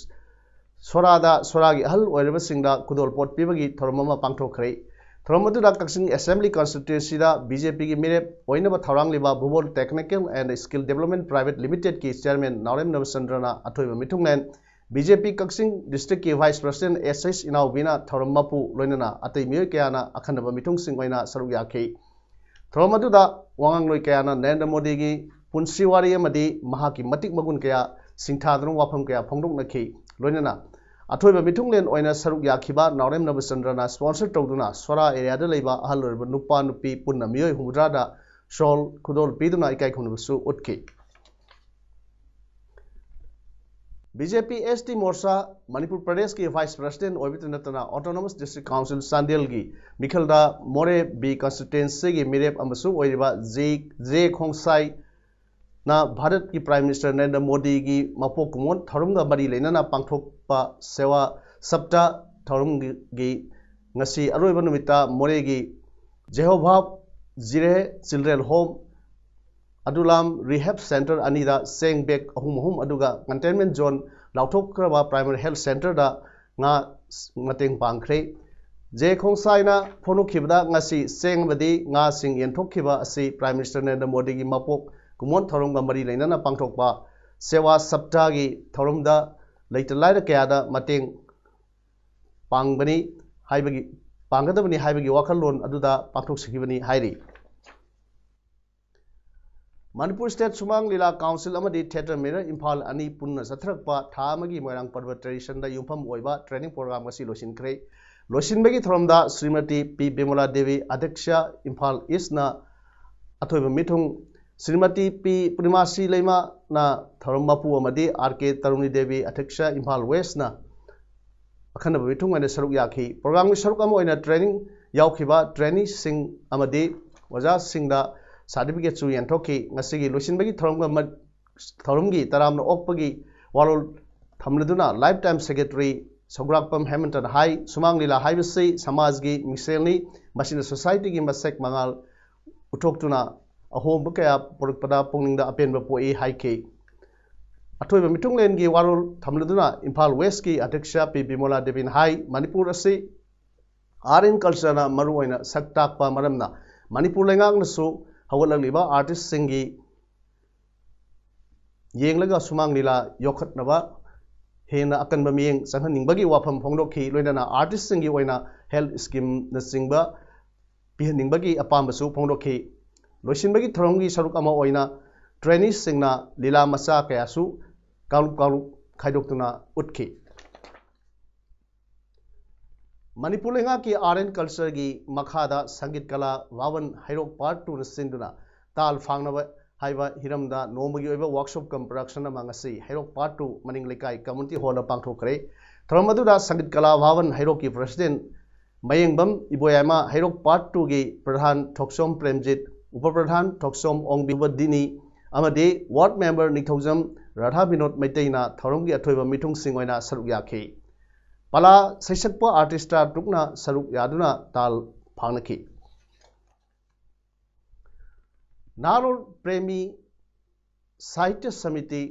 ꯁꯣꯔꯥꯗ ꯁꯣꯔꯥꯒꯤ ꯑꯍꯜ ꯑꯣꯏꯔꯕꯁꯤꯡꯗ ꯈꯨꯗꯣꯜꯄꯣꯠ ꯄꯤꯕꯒꯤ ꯊꯧꯔꯝ ꯑꯃ ꯄꯥꯡꯊꯣꯛꯈ꯭ꯔꯦ꯫ ꯊꯧꯔꯝ ꯑꯗꯨꯗ ꯀꯛꯆꯤꯡ Assembly Constituency ꯗ B J P ꯒꯤ ꯃꯤꯔꯦꯞ ꯑꯣꯏꯅꯕ ꯊꯧꯔꯥꯡꯂꯤꯕ ꯚꯨꯕꯣꯜ Technical and Skill Development Private Limited ꯀꯤ Chairman ꯅꯥꯎꯔꯦꯝ ꯅꯕꯆꯟꯗ꯭ꯔꯅ ꯑꯊꯣꯏꯕ ꯃꯤꯊꯨꯡꯂꯦꯟ, B J P ꯀꯛꯆꯤꯡ district ꯀꯤ Vice President S H ꯏꯅꯥꯎꯕꯤꯅ ꯊꯧꯔꯝ ꯃꯄꯨ ꯂꯣꯏꯅꯅ ꯑꯇꯩ ꯃꯤꯑꯣꯏ ꯀꯌꯥꯅ ꯑꯈꯟꯅꯕ ꯃꯤꯊꯨꯡꯁꯤꯡ ꯑꯣꯏꯅ ꯁꯔꯨꯛ ꯌꯥꯈꯤ꯫ ꯊꯧꯔꯝ ꯑꯗꯨꯗ ꯋꯥꯉꯥꯡꯂꯣꯏ ꯀꯌꯥꯅ ꯅꯔꯦꯟꯗ꯭ꯔ ꯃꯣꯗꯤꯒꯤ ꯄꯨꯟꯁꯤ ꯋꯥꯔꯤ ꯑꯃꯗꯤ ꯃꯍꯥꯛꯀꯤ ꯃꯇꯤꯛ ꯃꯒꯨꯟ ꯀꯌꯥ ꯁꯤꯡꯊꯥꯗꯨꯅ ꯋꯥꯐꯝ ꯀꯌꯥ ꯐꯣꯡꯗꯣꯛꯅꯈꯤ꯫ ꯂꯣꯏꯅꯅ ꯑꯊꯣꯏꯕ ꯃꯤꯊꯨꯡꯂꯦꯟ ꯑꯣꯏꯅ ꯁꯔꯨꯛ ꯌꯥꯈꯤꯕ ꯅꯥꯎꯔꯦꯝ ꯅꯕꯆꯟꯗ꯭ꯔꯅ sponsor ꯇꯧꯗꯨꯅ ꯁꯣꯔꯥ area ꯗ ꯂꯩꯕ ꯑꯍꯜ ꯑꯣꯏꯔꯕ ꯅꯨꯄꯥ ꯅꯨꯄꯤ ꯄꯨꯟꯅ ꯃꯤꯑꯣꯏ ꯍꯨꯝꯐꯨꯇꯔꯥꯗ shawl ꯈꯨꯗꯣꯜ ꯄꯤꯗꯨꯅ ꯏꯀꯥꯏ ꯈꯨꯝꯅꯕꯁꯨ ꯎꯠꯈꯤ꯫ B J P S T Morcha Manipur ꯄ꯭ꯔꯗꯦꯁꯀꯤ ꯚꯥꯏꯁ ꯄ꯭ꯔꯁꯤꯗꯦꯟ ꯑꯣꯏꯕꯇ ꯅꯠꯇꯅ ꯑꯣꯇꯣꯅꯣꯃꯁ ꯗꯤꯁꯇ꯭ꯔꯤꯛ ꯀꯥꯎꯟꯁꯤꯜ ꯆꯥꯟꯗꯦꯜꯒꯤ ꯃꯤꯈꯜꯗ ꯃꯣꯔꯦ ꯕꯤ ꯀꯟꯁꯇꯤꯇ꯭ꯋꯦꯟꯁꯤꯒꯤ ꯃꯤꯔꯦꯞ ꯑꯃꯁꯨ ꯑꯣꯏꯔꯤꯕ ꯖꯦ ꯖꯦ ꯈꯣꯡꯁꯥꯏꯅ ꯚꯥꯔꯠꯀꯤ ꯄ꯭ꯔꯥꯏꯝ ꯃꯤꯅꯤꯁꯇꯔ ꯅꯔꯦꯟꯗ꯭ꯔ ꯃꯣꯗꯤꯒꯤ ꯃꯄꯣꯛ ꯀꯨꯝꯑꯣꯟ ꯊꯧꯔꯝꯒ ꯃꯔꯤ ꯂꯩꯅꯅ ꯄꯥꯡꯊꯣꯛꯄ ꯁꯦꯋꯥ ꯁꯞꯇꯥ ꯊꯧꯔꯝꯒꯤ ꯉꯁꯤ ꯑꯔꯣꯏꯕ ꯅꯨꯃꯤꯠꯇ ꯃꯣꯔꯦꯒꯤ ꯖꯦꯍꯣꯚꯥ ꯖꯤꯔꯦ ꯆꯤꯜꯗ꯭ꯔꯦꯟ ꯍꯣꯝ ꯑꯗꯨꯂꯥꯝ ꯔꯤꯍꯦꯞ ꯁꯦꯟꯇꯔ ꯑꯅꯤꯗ ꯆꯦꯡ ꯕꯦꯒ ꯑꯍꯨꯝ ꯑꯍꯨꯝ, ꯑꯗꯨꯒ ꯀꯟꯇꯦꯟꯃꯦꯟ ꯖꯣꯟ ꯂꯥꯎꯊꯣꯛꯈ꯭ꯔꯕ ꯄ꯭ꯔꯥꯏꯃꯔꯤ ꯍꯦꯜꯊ ꯁꯦꯟꯇꯔꯗ ꯉꯥ ꯃꯇꯦꯡ ꯄꯥꯡꯈ꯭ꯔꯦ꯫ ꯖꯦ ꯈꯣꯡꯁꯥꯏꯅ ꯐꯣꯡꯗꯣꯛꯈꯤꯕꯗ, ꯉꯁꯤ ꯆꯦꯡ ꯑꯃꯗꯤ ꯉꯥꯁꯤꯡ ꯌꯦꯟꯊꯣꯛꯈꯤꯕ ꯑꯁꯤ ꯄ꯭ꯔꯥꯏꯝ ꯃꯤꯅꯤꯁꯇꯔ ꯅꯔꯦꯟꯗ꯭ꯔ ꯃꯣꯗꯤꯒꯤ ꯃꯄꯣꯛ ꯀꯨꯝꯑꯣꯟ ꯊꯧꯔꯝꯒ ꯃꯔꯤ ꯂꯩꯅꯅ ꯄꯥꯡꯊꯣꯛꯄ ꯁꯦꯋꯥ ꯁꯞꯇꯥꯒꯤ ꯊꯧꯔꯝꯗ ꯂꯩꯇ ꯂꯥꯏꯔ ꯀꯌꯥꯗ ꯃꯇꯦꯡ ꯄꯥꯡꯕꯅꯤ ꯍꯥꯏꯕꯒꯤ, ꯄꯥꯡꯒꯗꯕꯅꯤ ꯍꯥꯏꯕꯒꯤ ꯋꯥꯈꯜꯂꯣꯟ ꯑꯗꯨꯗ ꯄꯥꯡꯊꯣꯛꯆꯈꯤꯕꯅꯤ ꯍꯥꯏꯔꯤ꯫ ꯃꯅꯤꯄꯨꯔ ꯁ꯭ꯇꯦꯠ ꯁꯨꯃꯥꯡ ꯂꯤꯂꯥ ꯀꯥꯎꯟꯁꯤꯜ ꯑꯃꯗꯤ ꯊꯤꯌꯦꯇꯔ ꯃꯤꯔꯔ ꯏꯝꯐꯥꯜ ꯑꯅꯤ ꯄꯨꯟꯅ ꯆꯠꯊꯔꯛꯄ ꯊꯥ ꯑꯃꯒꯤ ꯃꯣꯏꯔꯥꯡ ꯄꯔꯕ ꯇ꯭ꯔꯦꯗꯤꯁꯟꯗ ꯌꯨꯝꯐꯝ ꯑꯣꯏꯕ ꯇ꯭ꯔꯦꯅꯤꯡ ꯄ꯭ꯔꯣꯒ꯭ꯔꯥꯝ ꯉꯁꯤ ꯂꯣꯏꯁꯤꯟꯈ꯭ꯔꯦ꯫ ꯂꯣꯏꯁꯤꯟꯕꯒꯤ ꯊꯧꯔꯝꯗ ꯁ꯭ꯔꯤꯃꯇꯤ ꯄꯤ ꯕꯤꯃꯂꯥ ꯗꯦꯕꯤ, ꯑꯗ꯭ꯌꯛꯁ, ꯏꯝꯐꯥꯜ ꯏꯁꯅ ꯑꯊꯣꯏꯕ ꯃꯤꯊꯨꯡ, ꯁ꯭ꯔꯤꯃꯇꯤ ꯄꯤ ꯄꯨꯔꯅꯤꯃꯥꯁꯤ ꯂꯩꯃꯅ ꯊꯧꯔꯝ ꯃꯄꯨ ꯑꯃꯗꯤ ꯑꯥꯔ ꯀꯦ ꯇꯔꯨꯅꯤ ꯗꯦꯕꯤ, ꯑꯗ꯭ꯌꯛꯁ, ꯏꯝꯐꯥꯜ ꯋꯦꯁꯅ ꯑꯈꯟꯅꯕ ꯃꯤꯊꯨꯡ ꯑꯣꯏꯅ ꯁꯔꯨꯛ ꯌꯥꯈꯤ꯫ ꯄ꯭ꯔꯣꯒ꯭ꯔꯥꯝꯒꯤ ꯁꯔꯨꯛ ꯑꯃ ꯑꯣꯏꯅ ꯇ꯭ꯔꯦꯅꯤꯡ ꯌꯥꯎꯈꯤꯕ ꯇ꯭ꯔꯦꯅꯤꯁꯤꯡ ꯑꯃꯗꯤ ꯑꯣꯖꯥꯁꯤꯡꯗ ꯁꯥꯔꯇꯤꯐꯤꯀꯦꯠꯁꯨ ꯌꯦꯟꯊꯣꯛꯈꯤ꯫ ꯉꯁꯤꯒꯤ ꯂꯣꯏꯁꯤꯟꯕꯒꯤ ꯊꯧꯔꯝꯒ ꯃ-, ꯊꯧꯔꯝꯒꯤ ꯇꯔꯥꯝꯅ ꯑꯣꯛꯄꯒꯤ ꯋꯥꯔꯣꯜ ꯊꯝꯂꯗꯨꯅ ꯂꯥꯏꯐ ꯇꯥꯏꯝ ꯁꯦꯀ꯭ꯔꯦꯇꯔꯤ ꯁꯧꯒ꯭ꯔꯥꯛꯄꯝ ꯍꯦꯃꯟꯇꯅ ꯍꯥꯏ, ꯁꯨꯃꯥꯡ ꯂꯤꯂꯥ ꯍꯥꯏꯕꯁꯤ ꯁꯃꯥꯖꯒꯤ ꯃꯤꯡꯁꯦꯜꯅꯤ, ꯃꯁꯤꯅ ꯁꯣꯁꯥꯏꯇꯤꯒꯤ ꯃꯁꯛ ꯃꯉꯥꯜ ꯎꯠꯊꯣꯛꯇꯨꯅ ꯑꯍꯣꯡꯕ ꯀꯌꯥ ꯄꯨꯔꯛꯄꯗ ꯄꯨꯛꯅꯤꯡꯗ ꯑꯄꯦꯟꯕ ꯄꯣꯛꯏ ꯍꯥꯏꯈꯤ꯫ ꯑꯊꯣꯏꯕ ꯃꯤꯊꯨꯡꯂꯦꯟꯒꯤ ꯋꯥꯔꯣꯜ ꯊꯝꯂꯗꯨꯅ ꯏꯝꯐꯥꯜ ꯋꯦꯁꯀꯤ ꯑꯗ꯭ꯌꯛꯁ ꯄꯤ ꯕꯤꯃꯣꯂꯥ ꯗꯦꯕꯤꯅ ꯍꯥꯏ, ꯃꯅꯤꯄꯨꯔ ꯑꯁꯤ ꯑꯥꯔꯠ ꯑꯦꯟ ꯀꯜꯆꯔꯅ ꯃꯔꯨꯑꯣꯏꯅ ꯁꯛ ꯇꯥꯛꯄ ꯃꯔꯝꯅ ꯃꯅꯤꯄꯨꯔ ꯂꯩꯉꯥꯛꯅꯁꯨ ꯍꯧꯒꯠꯂꯛꯂꯤꯕ ꯑꯥꯔꯇꯤꯁꯁꯤꯡꯒꯤ ꯌꯦꯡꯂꯒ ꯁꯨꯃꯥꯡ ꯂꯤꯂꯥ ꯌꯣꯛꯈꯠꯅꯕ ꯍꯦꯟꯅ ꯑꯀꯟꯕ ꯃꯤꯠꯌꯦꯡ ꯆꯪꯍꯟꯅꯤꯡꯕꯒꯤ ꯋꯥꯐꯝ ꯐꯣꯡꯗꯣꯛꯈꯤ꯫ ꯂꯣꯏꯅꯅ ꯑꯥꯔꯇꯤꯁꯁꯤꯡꯒꯤ ꯑꯣꯏꯅ ꯍꯦꯜꯊ ꯁ꯭ꯀꯤꯝꯅꯆꯤꯡꯕ ꯄꯤꯍꯟꯅꯤꯡꯕꯒꯤ ꯑꯄꯥꯝꯕꯁꯨ ꯐꯣꯡꯗꯣꯛꯈꯤ꯫ ꯂꯣꯏꯁꯤꯟꯕꯒꯤ ꯊꯧꯔꯝꯒꯤ ꯁꯔꯨꯛ ꯑꯃ ꯑꯣꯏꯅ ꯇ꯭ꯔꯦꯅꯤꯁꯁꯤꯡꯅ ꯂꯤꯂꯥ ꯃꯆꯥ ꯀꯌꯥꯁꯨ ꯀꯥꯡꯂꯨꯞ ꯀꯥꯡꯂꯨꯞ ꯈꯥꯏꯗꯣꯛꯇꯨꯅ ꯎꯠꯈꯤ꯫ ꯃꯅꯤꯄꯨꯔ ꯂꯩꯉꯥꯛꯀꯤ ꯑꯥꯔꯠ ꯑꯦꯟ ꯀꯜꯆꯔꯒꯤ ꯃꯈꯥꯗ ꯁꯪꯒꯤꯠ ꯀꯂꯥ ꯚꯥꯕꯟ ꯍꯩꯔꯣꯛ ꯄꯥꯔꯠ ꯇꯨꯅ ꯁꯤꯟꯗꯨꯅ ꯇꯥꯜ ꯐꯥꯡꯅꯕ ꯍꯥꯏꯕ ꯍꯤꯔꯝꯗ ꯅꯣꯡꯃꯒꯤ ꯑꯣꯏꯕ workshop cum production ꯑꯃ ꯉꯁꯤ ꯍꯩꯔꯣꯛ Part Two ꯃꯅꯤꯡ ꯂꯩꯀꯥꯏ community hall ꯗ ꯄꯥꯡꯊꯣꯛꯈ꯭ꯔꯦ꯫ ꯊꯧꯔꯝ ꯑꯗꯨꯗ ꯁꯪꯒꯤꯠ ꯀꯂꯥ ꯚꯥꯕꯟ ꯍꯩꯔꯣꯛꯀꯤ president ꯃꯌꯦꯡꯕꯝ ꯏꯕꯣꯌꯥꯏꯃ, ꯍꯩꯔꯣꯛ Part Two ꯒꯤ ꯄ꯭ꯔꯙꯥꯟ ꯊꯣꯛꯆꯣꯝ ꯄ꯭ꯔꯦꯝꯖꯤꯠ, ꯎꯄ ꯄ꯭ꯔꯙꯥꯟ ꯊꯣꯛꯆꯣꯝ ꯑꯣꯡꯕꯤꯕꯗꯤꯅꯤ ꯑꯃꯗꯤ ward member ꯅꯤꯡꯊꯧꯖꯝ ꯔꯥꯙꯥꯕꯤꯅꯣꯗ ꯃꯩꯇꯩꯅ ꯊꯧꯔꯝꯒꯤ ꯑꯊꯣꯏꯕ ꯃꯤꯊꯨꯡꯁꯤꯡ ꯑꯣꯏꯅ ꯁꯔꯨꯛ ꯌꯥꯈꯤ꯫ ꯄꯂꯥ ꯁꯩꯁꯛꯄ artist ꯇꯔꯥ ꯇꯔꯨꯛꯅ ꯁꯔꯨꯛ ꯌꯥꯗꯨꯅ ꯇꯥꯜ ꯐꯥꯡꯅꯈꯤ꯫ ꯅꯥꯔꯣꯜ ꯄ꯭ꯔꯦꯃꯤ ꯁꯥꯍꯤꯇ꯭ꯌ ꯁꯃꯤꯇꯤ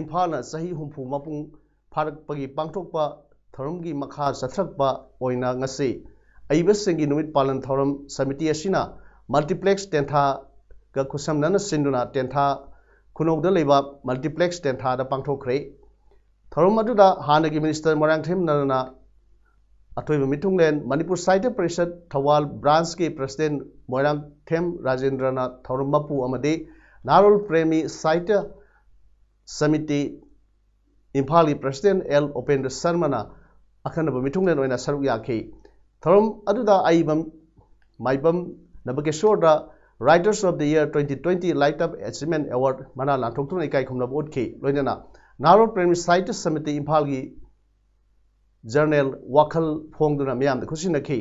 ꯏꯝꯐꯥꯜꯅ ꯆꯍꯤ ꯍꯨꯝꯐꯨ ꯃꯄꯨꯡ ꯐꯥꯔꯛꯄꯒꯤ ꯄꯥꯡꯊꯣꯛꯄ ꯊꯧꯔꯝꯒꯤ ꯃꯈꯥ ꯆꯠꯊꯔꯛꯄ ꯑꯣꯏꯅ ꯉꯁꯤ ꯑꯏꯕꯁꯤꯡꯒꯤ ꯅꯨꯃꯤꯠ ꯄꯥꯂꯟ ꯊꯧꯔꯝ ꯁꯃꯤꯇꯤ ꯑꯁꯤꯅ multiplex ꯇꯦꯟꯊꯥꯒ ꯈꯨꯠꯁꯝꯅꯅ ꯁꯤꯟꯗꯨꯅ ꯇꯦꯟꯊꯥ ꯈꯨꯅꯧꯗ ꯂꯩꯕ multiplex ꯇꯦꯟꯊꯥꯗ ꯄꯥꯡꯊꯣꯛꯈ꯭ꯔꯦ꯫ ꯊꯧꯔꯝ ꯑꯗꯨꯗ ꯍꯥꯟꯅꯒꯤ minister ꯃꯣꯏꯔꯥꯡꯊꯦꯝ ꯅꯔꯅ ꯑꯊꯣꯏꯕ ꯃꯤꯊꯨꯡꯂꯦꯟ, ꯃꯅꯤꯄꯨꯔ ꯁꯥꯍꯤꯇ꯭ꯌ ꯄꯔꯤꯁꯠ ꯊꯧꯕꯥꯜ branch ꯀꯤ president ꯃꯣꯏꯔꯥꯡꯊꯦꯝ ꯔꯥꯖꯦꯟꯗ꯭ꯔꯅ ꯊꯧꯔꯝ ꯃꯄꯨ ꯑꯃꯗꯤ ꯅꯥꯔꯣꯜ ꯄ꯭ꯔꯦꯃꯤ ꯁꯥꯍꯤꯇ꯭ꯌ ꯁꯃꯤꯇꯤ ꯏꯝꯐꯥꯜꯒꯤ president ꯑꯦꯜ ꯎꯄꯦꯟꯗ꯭ꯔ ꯁꯔꯃꯅ ꯑꯈꯟꯅꯕ ꯃꯤꯊꯨꯡꯂꯦꯟ ꯑꯣꯏꯅ ꯁꯔꯨꯛ ꯌꯥꯈꯤ꯫ ꯊꯧꯔꯝ ꯑꯗꯨꯗ ꯑꯏꯕꯝ ꯃꯥꯏꯕꯝ ꯅꯕꯀꯦꯁꯣꯔꯗ Writers of the Year twenty twenty Lifetime Achievement Award ꯃꯅꯥ ꯂꯥꯟꯊꯣꯛꯇꯨꯅ ꯏꯀꯥꯏ ꯈꯨꯝꯅꯕ ꯎꯠꯈꯤ꯫ ꯂꯣꯏꯅꯅ ꯅꯥꯔꯣꯜ ꯄ꯭ꯔꯦꯃꯤ ꯁꯥꯍꯤꯇ꯭ꯌ ꯁꯃꯤꯇꯤ ꯏꯝꯐꯥꯜꯒꯤ journal ꯋꯥꯈꯜ ꯐꯣꯡꯗꯨꯅ ꯃꯤꯌꯥꯝꯗ ꯈꯨꯠꯁꯤꯟꯅꯈꯤ꯫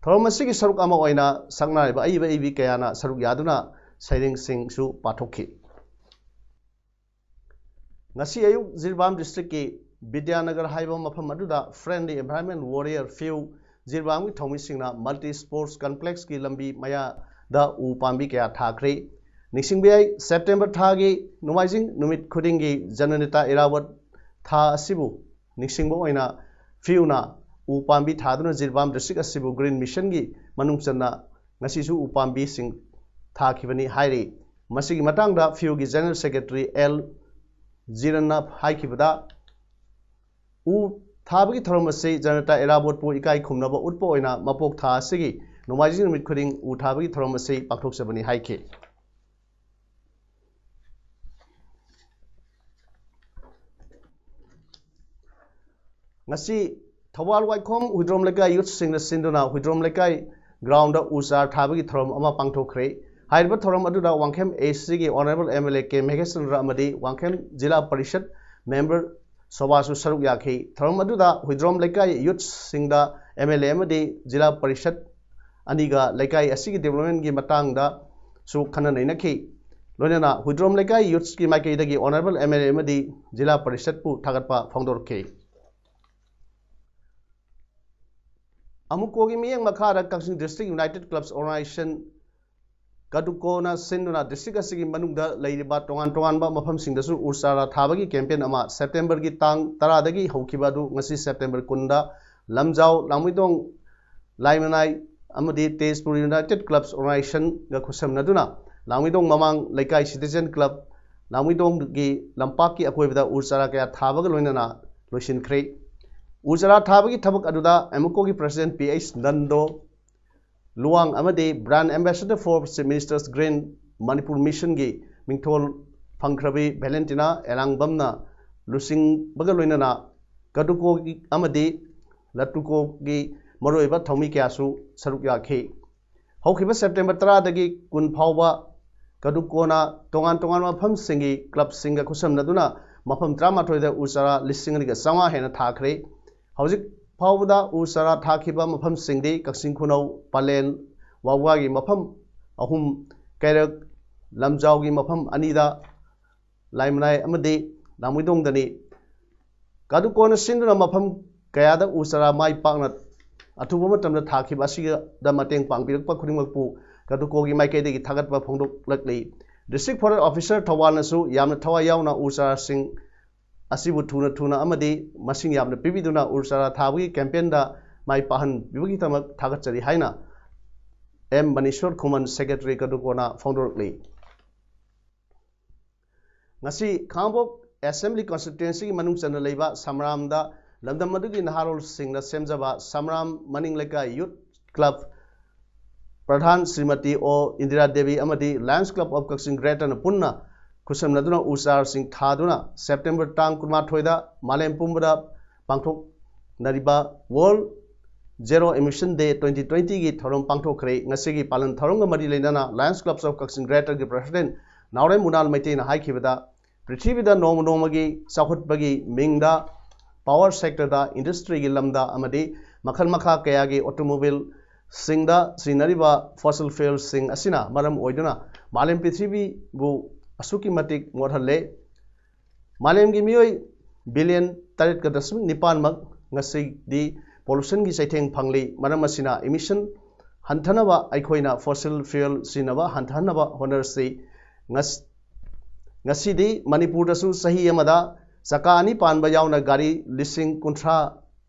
ꯊꯧꯔꯝ ꯑꯁꯤꯒꯤ ꯁꯔꯨꯛ ꯑꯃ ꯑꯣꯏꯅ ꯁꯛꯅꯥꯏꯔꯕ ꯑꯏꯕ ꯑꯏꯕꯤ ꯀꯌꯥꯅ ꯁꯔꯨꯛ ꯌꯥꯗꯨꯅ ꯁꯩꯔꯦꯡꯁꯤꯡꯁꯨ ꯄꯥꯊꯣꯛꯈꯤ꯫ ꯉꯁꯤ ꯑꯌꯨꯛ ꯖꯤꯔꯤꯕꯥꯝ district ꯀꯤ ꯕꯤꯗ꯭ꯌꯥꯅꯒꯔ ꯍꯥꯏꯕ ꯃꯐꯝ ꯑꯗꯨꯗ Friendly Environment Warrior ꯐꯤꯎ ꯖꯤꯔꯤꯕꯥꯝꯒꯤ ꯊꯧꯃꯤꯁꯤꯡꯅ multi sports complex ꯀꯤ ꯂꯝꯕꯤ ꯃꯌꯥꯗ ꯎ ꯄꯥꯝꯕꯤ ꯀꯌꯥ ꯊꯥꯈ꯭ꯔꯦ꯫ ꯅꯤꯡꯁꯤꯡꯕ ꯌꯥꯏ, September ꯊꯥꯒꯤ ꯅꯣꯡꯃꯥꯏꯖꯤꯡ ꯅꯨꯃꯤꯠ ꯈꯨꯗꯤꯡꯒꯤ ꯖꯅꯅꯦꯇꯥ ꯏꯔꯥꯕꯣꯠ ꯊꯥ ꯑꯁꯤꯕꯨ ꯅꯤꯡꯁꯤꯡꯕ ꯑꯣꯏꯅ ꯐꯤꯎꯅ ꯎ ꯄꯥꯝꯕꯤ ꯊꯥꯗꯨꯅ ꯖꯤꯔꯤꯕꯥꯝ district ꯑꯁꯤꯕꯨ Green Mission ꯒꯤ ꯃꯅꯨꯡ ꯆꯟꯅ ꯉꯁꯤꯁꯨ ꯎ ꯄꯥꯝꯕꯤꯁꯤꯡ ꯊꯥꯈꯤꯕꯅꯤ ꯍꯥꯏꯔꯤ꯫ ꯃꯁꯤꯒꯤ ꯃꯇꯥꯡꯗ ꯐꯤꯎꯒꯤ general secretary ꯑꯦꯜ ꯖꯤꯔꯟꯅ ꯍꯥꯏꯈꯤꯕꯗ, ꯎ ꯊꯥꯕꯒꯤ ꯊꯧꯔꯝ ꯑꯁꯤ ꯖꯅꯇꯥ ꯏꯔꯥꯕꯣꯠꯄꯨ ꯏꯀꯥꯏ ꯈꯨꯝꯅꯕ ꯎꯠꯄ ꯑꯣꯏꯅ ꯃꯄꯣꯛ ꯊꯥ ꯑꯁꯤꯒꯤ ꯅꯣꯡꯃꯥꯏꯖꯤꯡ ꯅꯨꯃꯤꯠ ꯈꯨꯗꯤꯡ ꯎ ꯊꯥꯕꯒꯤ ꯊꯧꯔꯝ ꯑꯁꯤ ꯄꯥꯡꯊꯣꯛꯆꯕꯅꯤ ꯍꯥꯏꯈꯤ꯫ ꯉꯁꯤ ꯊꯧꯕꯥꯜ ꯋꯥꯏꯈꯣꯝ ꯍꯨꯏꯗ꯭ꯔꯣꯝ ꯂꯩꯀꯥꯏ youth ꯁꯤꯡꯅ ꯁꯤꯟꯗꯨꯅ ꯍꯨꯏꯗ꯭ꯔꯣꯝ ꯂꯩꯀꯥꯏ ground ꯎ ꯆꯥꯔ ꯊꯥꯕꯒꯤ ꯊꯧꯔꯝ ꯑꯃ ꯄꯥꯡꯊꯣꯛꯈ꯭ꯔꯦ꯫ ꯍꯥꯏꯔꯤꯕ ꯊꯧꯔꯝ ꯑꯗꯨꯗ ꯋꯥꯡꯈꯦꯝ ꯑꯦꯁꯤꯒꯤ honourable M L A K Meghachandra ꯑꯃꯗꯤ ꯋꯥꯡꯈꯦꯝ ꯖꯤꯂꯥ ꯄꯔꯤꯁꯠ ꯃꯦꯝꯕꯔ ꯁꯣꯚꯥꯁꯨ ꯁꯔꯨꯛ ꯌꯥꯈꯤ꯫ ꯊꯧꯔꯝ ꯑꯗꯨꯗ ꯍꯨꯏꯗ꯭ꯔꯣꯝ ꯂꯩꯀꯥꯏ ꯌꯨꯠꯁꯤꯡꯗ ꯑꯦꯝ ꯑꯦꯜ ꯑꯦ ꯑꯃꯗꯤ ꯖꯤꯂꯥ ꯄꯔꯤꯁꯠ ꯑꯅꯤꯒ ꯂꯩꯀꯥꯏ ꯑꯁꯤꯒꯤ ꯗꯤꯕ꯭ꯂꯞꯃꯦꯟꯒꯤ ꯃꯇꯥꯡꯗꯁꯨ ꯈꯟꯅ ꯅꯩꯅꯈꯤ꯫ ꯂꯣꯏꯅꯅ ꯍꯨꯏꯗ꯭ꯔꯣꯝ ꯂꯩꯀꯥꯏ ꯌꯨꯠꯁꯀꯤ ꯃꯥꯏꯀꯩꯗꯒꯤ ꯑꯣꯅꯔꯦꯕꯜ ꯑꯦꯝ ꯑꯦꯜ ꯑꯦ ꯑꯃꯗꯤ ꯖꯤꯂꯥ ꯄꯔꯤꯁꯠꯄꯨ ꯊꯥꯒꯠꯄ ꯐꯣꯡꯗꯣꯔꯛꯈꯤ꯫ ꯑꯃꯨꯀꯣꯒꯤ ꯃꯤꯠꯌꯦꯡ ꯃꯈꯥꯗ ꯀꯛꯆꯤꯡ ꯗꯤꯁꯇ꯭ꯔꯤꯛ ꯌꯨꯅꯥꯏꯇꯦꯠ ꯀ꯭ꯂꯕꯁ ꯑꯣꯔꯒꯅꯥꯏꯖꯦꯁꯟ ꯀꯗꯨꯀꯣꯅ ꯁꯤꯟꯗꯨꯅ ꯗꯤꯁꯇ꯭ꯔꯤꯛ ꯑꯁꯤꯒꯤ ꯃꯅꯨꯡꯗ ꯂꯩꯔꯤꯕ ꯇꯣꯉꯥꯟ ꯇꯣꯉꯥꯟꯕ ꯃꯐꯝꯁꯤꯡꯗꯁꯨ ꯎ ꯆꯥꯔꯥ ꯊꯥꯕꯒꯤ ꯀꯦꯝꯄꯦꯟ ꯑꯃ ꯁꯦꯞꯇꯦꯝꯕꯔꯒꯤ ꯇꯥꯡ ꯇꯔꯥꯗꯒꯤ ꯍꯧꯈꯤꯕ ꯑꯗꯨ ꯉꯁꯤ ꯁꯦꯞꯇꯦꯝꯕꯔ ꯀꯨꯟꯗ ꯂꯝꯖꯥꯎ, ꯂꯥꯡꯃꯩꯗꯣꯡ, ꯂꯥꯏꯃꯅꯥꯏ ꯑꯃꯗꯤ ꯇꯦꯖꯄꯨꯔ ꯌꯨꯅꯥꯏꯇꯦꯠ ꯀ꯭ꯂꯕꯁ ꯑꯣꯔꯒꯅꯥꯏꯖꯦꯁꯟꯒ ꯈꯨꯠꯁꯝꯅꯗꯨꯅ ꯂꯥꯡꯃꯩꯗꯣꯡ ꯃꯃꯥꯡ ꯂꯩꯀꯥꯏ ꯁꯤꯇꯤꯖꯦꯟ ꯀ꯭ꯂꯕ, ꯂꯥꯡꯃꯩꯗꯣꯡꯒꯤ ꯂꯝꯄꯥꯛꯀꯤ ꯑꯀꯣꯏꯕꯗ ꯎ ꯆꯥꯔꯥ ꯀꯌꯥ ꯊꯥꯕꯒ ꯂꯣꯏꯅꯅ ꯂꯣꯏꯁꯤꯟꯈ꯭ꯔꯦ꯫ ꯎ ꯆꯥꯔꯥ ꯊꯥꯕꯒꯤ ꯊꯕꯛ ꯑꯗꯨꯗ ꯑꯦꯃꯨꯀꯣꯒꯤ president P H Nando Luwang ꯑꯃꯗꯤ brand ambassador four chief ministers green Manipur ꯃꯤꯁꯟꯒꯤ ꯃꯤꯡꯊꯣꯜ ꯐꯪꯈ꯭ꯔꯕꯤ ꯚꯦꯂꯦꯟꯇꯤꯅꯥ ꯑꯦꯂꯥꯡꯕꯝꯅ ꯂꯨꯆꯤꯡꯕꯒ ꯂꯣꯏꯅꯅ ꯀꯗꯨꯀꯣꯒꯤ ꯑꯃꯗꯤ ꯂꯇꯨꯀꯣꯒꯤ ꯃꯔꯨꯑꯣꯏꯕ ꯊꯧꯃꯤ ꯀꯌꯥꯁꯨ ꯁꯔꯨꯛ ꯌꯥꯈꯤ꯫ ꯍꯧꯈꯤꯕ ꯁꯦꯞꯇꯦꯝꯕꯔ ꯇꯔꯥꯗꯒꯤ ꯀꯨꯟ ꯐꯥꯎꯕ ꯀꯗꯨꯀꯣꯅ ꯇꯣꯉꯥꯟ ꯇꯣꯉꯥꯟꯕ ꯃꯐꯝꯁꯤꯡꯒꯤ ꯀ꯭ꯂꯕꯁꯤꯡꯒ ꯈꯨꯠꯁꯝꯅꯗꯨꯅ ꯃꯐꯝ ꯇꯔꯥꯃꯥꯊꯣꯏꯗ ꯎ ꯆꯥꯔꯥ ꯂꯤꯁꯤꯡ ꯑꯅꯤꯒ ꯆꯥꯝꯃꯉꯥ ꯍꯦꯟꯅ ꯊꯥꯈ꯭ꯔꯦ꯫ ꯍꯧꯖꯤꯛ ꯐꯥꯎꯕꯗ ꯎ ꯆꯥꯔꯥ ꯊꯥꯈꯤꯕ ꯃꯐꯝꯁꯤꯡꯗꯤ ꯀꯛꯆꯤꯡ ꯈꯨꯅꯧ, ꯄꯂꯦꯜ, ꯋꯥꯕꯒꯥꯒꯤ ꯃꯐꯝ ꯑꯍꯨꯝ, ꯀꯩꯔꯛ ꯂꯝꯖꯥꯎꯒꯤ ꯃꯐꯝ ꯑꯅꯤꯗ, ꯂꯥꯏꯃꯅꯥꯏ ꯑꯃꯗꯤ ꯂꯥꯡꯃꯩꯗꯣꯡꯗꯅꯤ꯫ ꯀꯗꯨꯀꯣꯅ ꯁꯤꯟꯗꯨꯅ ꯃꯐꯝ ꯀꯌꯥꯗ ꯎ ꯆꯥꯔꯥ ꯃꯥꯏ ꯄꯥꯛꯅ ꯑꯊꯨꯕ ꯃꯇꯝꯗ ꯊꯥꯈꯤꯕ ꯑꯁꯤꯗ ꯃꯇꯦꯡ ꯄꯥꯡꯕꯤꯔꯛꯄ ꯈꯨꯗꯤꯡꯃꯛꯄꯨ ꯀꯗꯨꯀꯣꯒꯤ ꯃꯥꯏꯀꯩꯗꯒꯤ ꯊꯥꯒꯠꯄ ꯐꯣꯡꯗꯣꯛꯂꯛꯂꯤ꯫ ꯗꯤꯁꯇ꯭ꯔꯤꯛ ꯐꯣꯔꯦꯁ ꯑꯣꯐꯤꯁꯥꯔ ꯊꯧꯕꯥꯜꯅꯁꯨ ꯌꯥꯝꯅ ꯊꯋꯥꯏ ꯌꯥꯎꯅ ꯎ ꯆꯥꯔꯥꯁꯤꯡ ꯑꯁꯤꯕꯨ ꯊꯨꯅ ꯊꯨꯅ ꯑꯃꯗꯤ ꯃꯁꯤꯡ ꯌꯥꯝꯅ ꯄꯤꯕꯤꯗꯨꯅ ꯎ ꯆꯥꯔꯥ ꯊꯥꯕꯒꯤ ꯀꯦꯝꯄꯦꯟꯗ ꯃꯥꯏ ꯄꯥꯛꯍꯟꯕꯤꯕꯒꯤꯗꯃꯛ ꯊꯥꯒꯠꯆꯔꯤ ꯍꯥꯏꯅ ꯑꯦꯝ ꯃꯅꯤꯁꯣꯔ ꯈꯨꯃꯟ, ꯁꯦꯀ꯭ꯔꯦꯇꯔꯤ ꯀꯗꯨꯀꯣꯅ ꯐꯣꯡꯗꯣꯔꯛꯂꯤ꯫ ꯉꯁꯤ ꯈꯥꯡꯉꯕꯣꯛ ꯑꯦꯁꯦꯝꯕ꯭ꯂꯤ ꯀꯟꯁꯇꯤꯇ꯭ꯋꯦꯟꯁꯤꯒꯤ ꯃꯅꯨꯡ ꯆꯟꯅ ꯂꯩꯕ ꯁꯃꯔꯥꯝꯗ ꯂꯝꯗꯝ ꯑꯗꯨꯒꯤ ꯅꯍꯥꯔꯣꯜꯁꯤꯡꯅ ꯁꯦꯝꯖꯕ ꯁꯃꯔꯥꯝ ꯃꯅꯤꯡ ꯂꯩꯀꯥꯏ ꯌꯨꯠ ꯀ꯭ꯂꯕ ꯄ꯭ꯔꯙꯥꯟ ꯁ꯭ꯔꯤꯃꯇꯤ ꯑꯣ ꯏꯟꯗꯤꯔꯥ ꯗꯦꯕꯤ ꯑꯃꯗꯤ ꯂꯥꯌꯟꯁ ꯀ꯭ꯂꯕ ꯑꯣꯐ ꯀꯛꯆꯤꯡ ꯒ꯭ꯔꯦꯇꯔꯅ ꯄꯨꯟꯅ ꯈꯨꯠꯁꯝꯅꯗꯨꯅ ꯎ ꯆꯥꯔꯁꯤꯡ ꯊꯥꯗꯨꯅ ꯁꯦꯞꯇꯦꯝꯕꯔ ꯇꯥꯡ ꯀꯨꯟꯃꯥꯊꯣꯏꯗ ꯃꯥꯂꯦꯝ ꯄꯨꯝꯕꯗ ꯄꯥꯡꯊꯣꯛꯅꯔꯤꯕ world Zero Emission Day twenty twenty ꯒꯤ ꯊꯧꯔꯝ ꯄꯥꯡꯊꯣꯛꯈ꯭ꯔꯦ꯫ ꯉꯁꯤꯒꯤ ꯄꯥꯂꯟ ꯊꯧꯔꯝꯒ ꯃꯔꯤ ꯂꯩꯅꯅ Lions Clubs of Kakching Greater ꯒꯤ President ꯅꯥꯎꯔꯦꯝ ꯃꯨꯅꯥꯜ ꯃꯩꯇꯩꯅ ꯍꯥꯏꯈꯤꯕꯗ, ꯄ꯭ꯔꯤꯊꯤꯕꯤꯗ ꯅꯣꯡꯃ ꯅꯣꯡꯃꯒꯤ ꯆꯥꯎꯈꯠꯄꯒꯤ ꯃꯤꯡꯗ power sector ꯗ, industry ꯒꯤ ꯂꯝꯗ ꯑꯃꯗꯤ ꯃꯈꯜ ꯃꯈꯥ ꯀꯌꯥꯒꯤ automobile ꯁꯤꯡꯗ ꯁꯤꯖꯤꯟꯅꯔꯤꯕ fossil fuel ꯁꯤꯡ ꯑꯁꯤꯅ ꯃꯔꯝ ꯑꯣꯏꯗꯨꯅ ꯃꯥꯂꯦꯝ ꯄ꯭ꯔꯤꯊꯤꯕꯤꯕꯨ ꯑꯁꯨꯛꯀꯤ ꯃꯇꯤꯛ ꯃꯣꯠꯍꯜꯂꯦ꯫ ꯃꯥꯂꯦꯝꯒꯤ ꯃꯤꯑꯣꯏ billion ꯇꯔꯦꯠꯀ ꯗꯁꯃꯤꯛ ꯅꯤꯄꯥꯟꯃꯛ ꯉꯁꯤꯗꯤ pollution ꯒꯤ ꯆꯩꯊꯦꯡ ꯐꯪꯂꯤ꯫ ꯃꯔꯝ ꯑꯁꯤꯅ emission ꯍꯟꯊꯅꯕ ꯑꯩꯈꯣꯏꯅ fossil fuel ꯁꯤꯖꯤꯟꯅꯕ ꯍꯟꯊꯍꯟꯅꯕ ꯍꯣꯠꯅꯔꯁꯤ꯫ ꯉꯁ-, ꯉꯁꯤꯗꯤ ꯃꯅꯤꯄꯨꯔꯗꯁꯨ ꯆꯍꯤ ꯑꯃꯗ ꯆꯀꯥ ꯑꯅꯤ ꯄꯥꯟꯕ ꯌꯥꯎꯅ ꯒꯥꯔꯤ ꯂꯤꯁꯤꯡ ꯀꯨꯟꯊ꯭ꯔꯥ